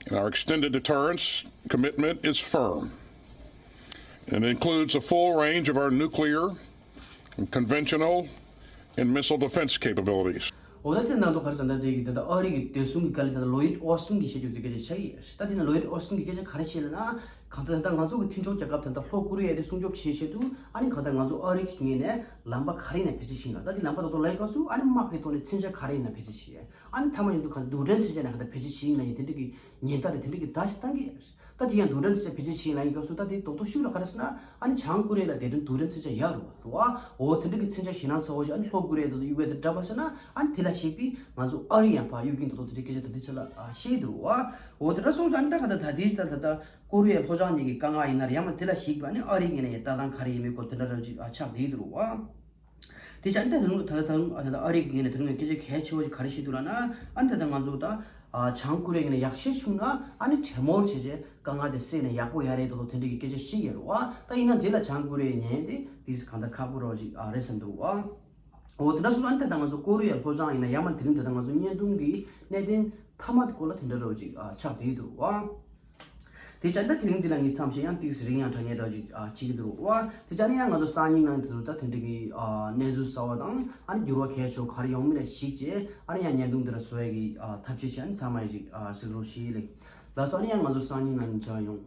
and our extended deterrence commitment is firm. It includes a full range of our nuclear and conventional and missile defense capabilities. འོ་ད་དེ་ནང་དུ་ག་རེ་ཟེར་ན་དེ་གི་ད་ལྟ་ཨ་རི་གི་བདེ་སྲུང་གི་བཀའ་བློན་ད་ལྟ་ལོ་ཡིད་ཨོ་སི་ཏིན་གྱིས་བཤད་རྒྱུ་དེ་སྐད་ཆ་ཆགས་ཀྱི་ཡོད་རེད། ད་དེ་ནང་ལོ་ཡིད་ཨོ་སི་ཏིན་གྱིས་སྐད་ཆ་ག་རེ་བཤད་ལབ་ན། གང་ལྟར་ད་ལྟ་ང་ཚོ་གི་མཐུན་ཕྱོགས་རྒྱལ་ཁབ་ད་ལྟ་ལྷོ་ཀོ་རི་ཡ་དེ་སྲུང་སྐྱོབ་བྱེད་ཆེད་དུ་ཨ་ནི་གང་ལྟར་ང་ཚོ་ཨ་རི་གི་ངོས་ནས་ལམ་པ་ག་རེ་ཡིན་ན་བེད་སྤྱོད་བྱེད་ཡིན་ལ། ད་དེ་ལམ་པ་ད་དུང་ལ་ཡི་ག་སུ་ཨ་ནི་དམག་གི་ཐོག་ནས་མཚོན་ཆ་ག་རེ་ཡིན་ན་བེད་སྤྱོད་བྱེད་ཡིན། ཨ་ནི་མཐའ་མ་ཡིན་དུས་གང་ལྟར་རྡུལ་ཕྲན་མཚོན་ཆ་ནས་གང་ལྟར་བེད་སྤྱོད་བྱེད་ཡིན་ལ་ཡིན་དེ་འདྲ་གི་ཉེན་བརྡ་རེད། དེ་འདྲ་གི་བརྡ་ཞིག་བཏང་གི་ཡོད་རེད། ད་དེ་ཡང་རྡུལ་ཕྲན་མཚོན་ཆ་བེད་སྤྱོད་བྱེད་ཡིན་ལ་ཡི་ག་སུ་ད་དེ་རྡོག་རྡོག་ཤུགས་ལ་ག་རེ་ཟེར་ན་ཨ་ནི་བྱང་ཀོ་རི་ཡ་ལ་དེ་དུས་རྡུལ་ཕྲན་མཚོན་ཆ་ཡག་རུ་བ་རུ་བ། འོ་དེ་འདྲ་གི་མཚོན་ཆ་ཞེད་སྣང་ཚ་བོ་ཞིག་ཨ་ནི་ལྷོ་ཀོ་རི་ཡ་དེ་ཚོ་གཡུག་པའི་དེ་འདྲ་པ་ཟེར་ན་ཨ་ནི་དེ་ལ་གཞིགས་པའི་ང་ཚོ་ཨ་རི་ཡང་ཕར་གཡུག་གིན་དོ་དོ་དེ་འདྲ་སྐད་ཆ་ད་དེ་ཚོ་ལ་ཨ་བཤད་ཀྱི་འདུག་རུ་བ། འོ་དེ་འདྲ་སོང་ཙང་ཨ་ནི་ད་ག་ད་ད་དེ་ད་ད་ད། ཀོ་རི་ཡ་ལྷོ་བྱང་གཉིས་ཀྱི་དཀའ་ངལ་ཡིན་ན་རེད། ཡང་མ་དེ་ལ་གཞིགས་པ་ནི་ཨ་རི་གི་ངོས་ནས་ལྟ་སྟངས་ག་རེ་ཡིན་མིན་སྐོར་དེ་འདྲ་འདྲ་ཅིག་ཨ་ཆགས་བསྡད་འདུག་རུ་བ། དེ་བྱས་ཨ་ནི་ད་དུང་ད་ད་ད་ཨ་ད་ཨ་རི་གི་ངོས་ནས་དེ་རིང་སྐད་ཆ་གལ་ཆེ་བོ་ཞིག་ག་རེ་བཤད་འདུག་ལབ་ན། ཨ་ནི་ད་ད་ང་ཚོ་ད་ཨ་བྱང་ཀོ་རི་ཡའི་ངོས་ནས་ཡག་ཤོས་བྱུང་ན་ཨ་ནི་གྲོས་མོལ་བྱས་རྗེས་དཀའ་ངལ་དེ་སེལ་ནས་ཡག་པོ་ཡག་རེད་དོ་དོ་དེ་འདྲ་གི་སྐད་ཆ་བཤད་ཡོད་རུ་བ། ད་ཡིན་ན་དེ་ལ་བྱང་ཀོ་རི་ཡའི་ངོས་ནས་དེ་གང་ལྟར་ཁག་པོ་རོ་ཅིག་ཨ་རེད་བསམ་འདུག་རུ་བ། འོ་དེ་འདྲ་སོང་ཙང་ཨ་ནི་ད་ལྟ་ང་ཚོ་ཀོ་རི་ཡ་ལྷོ་བྱང་ཡིན་ན་ཡང་མ་དེ་རིང་ད་ལྟ་ང་ཚོ་བརྙན་ཐུང་གི་གནད་དོན་མཐའ་མ་དེ་སྐོར་ལ་དེ་འདྲ་རོ་ཅིག་ཨ་ཆགས་བསྡད་འདུག་རུ་བ། དེ་བྱས་ད་དེ་རིང་འདི་ལ་ངས་མཚམས་བཞག་ཡང་ཏིག་ཙམ་རིང་ཡང་དྲ་ངས་འདྲ་ཅིག་ཨ་བྱེད་ཀྱི་འདུག་རུ་བ། དེ་བྱས་ནས་ཡང་ང་ཚོ་སང་ཉིན་ནང་དེ་ཚོ་ད་དེ་འདྲ་གི་ཨ་གནས་ཚུལ་གསར་བ་དང་ཨ་ནི་འགྱུར་བ་གལ་ཆེ་བོ་ག་རེ་ཡོང་མིན་ལ་གཞིགས་བྱས་ཨ་ནི་ཡང་བརྙན་ཐུང་འདི་ལ་བཟོ་ཡ་གི་ཨ་ཐབས་ཤེས་བྱས་ཨ་ནི་ཚང་མ་ཡི་ཅིག་ཨ་གཟིགས་རོགས་ཞུ་ཡི་ལེ། ལགས་སོ། ཨ་ནི་ཡང་ང་ཚོ་སང་ཉིན་ནང་མཇལ་ཡོང་།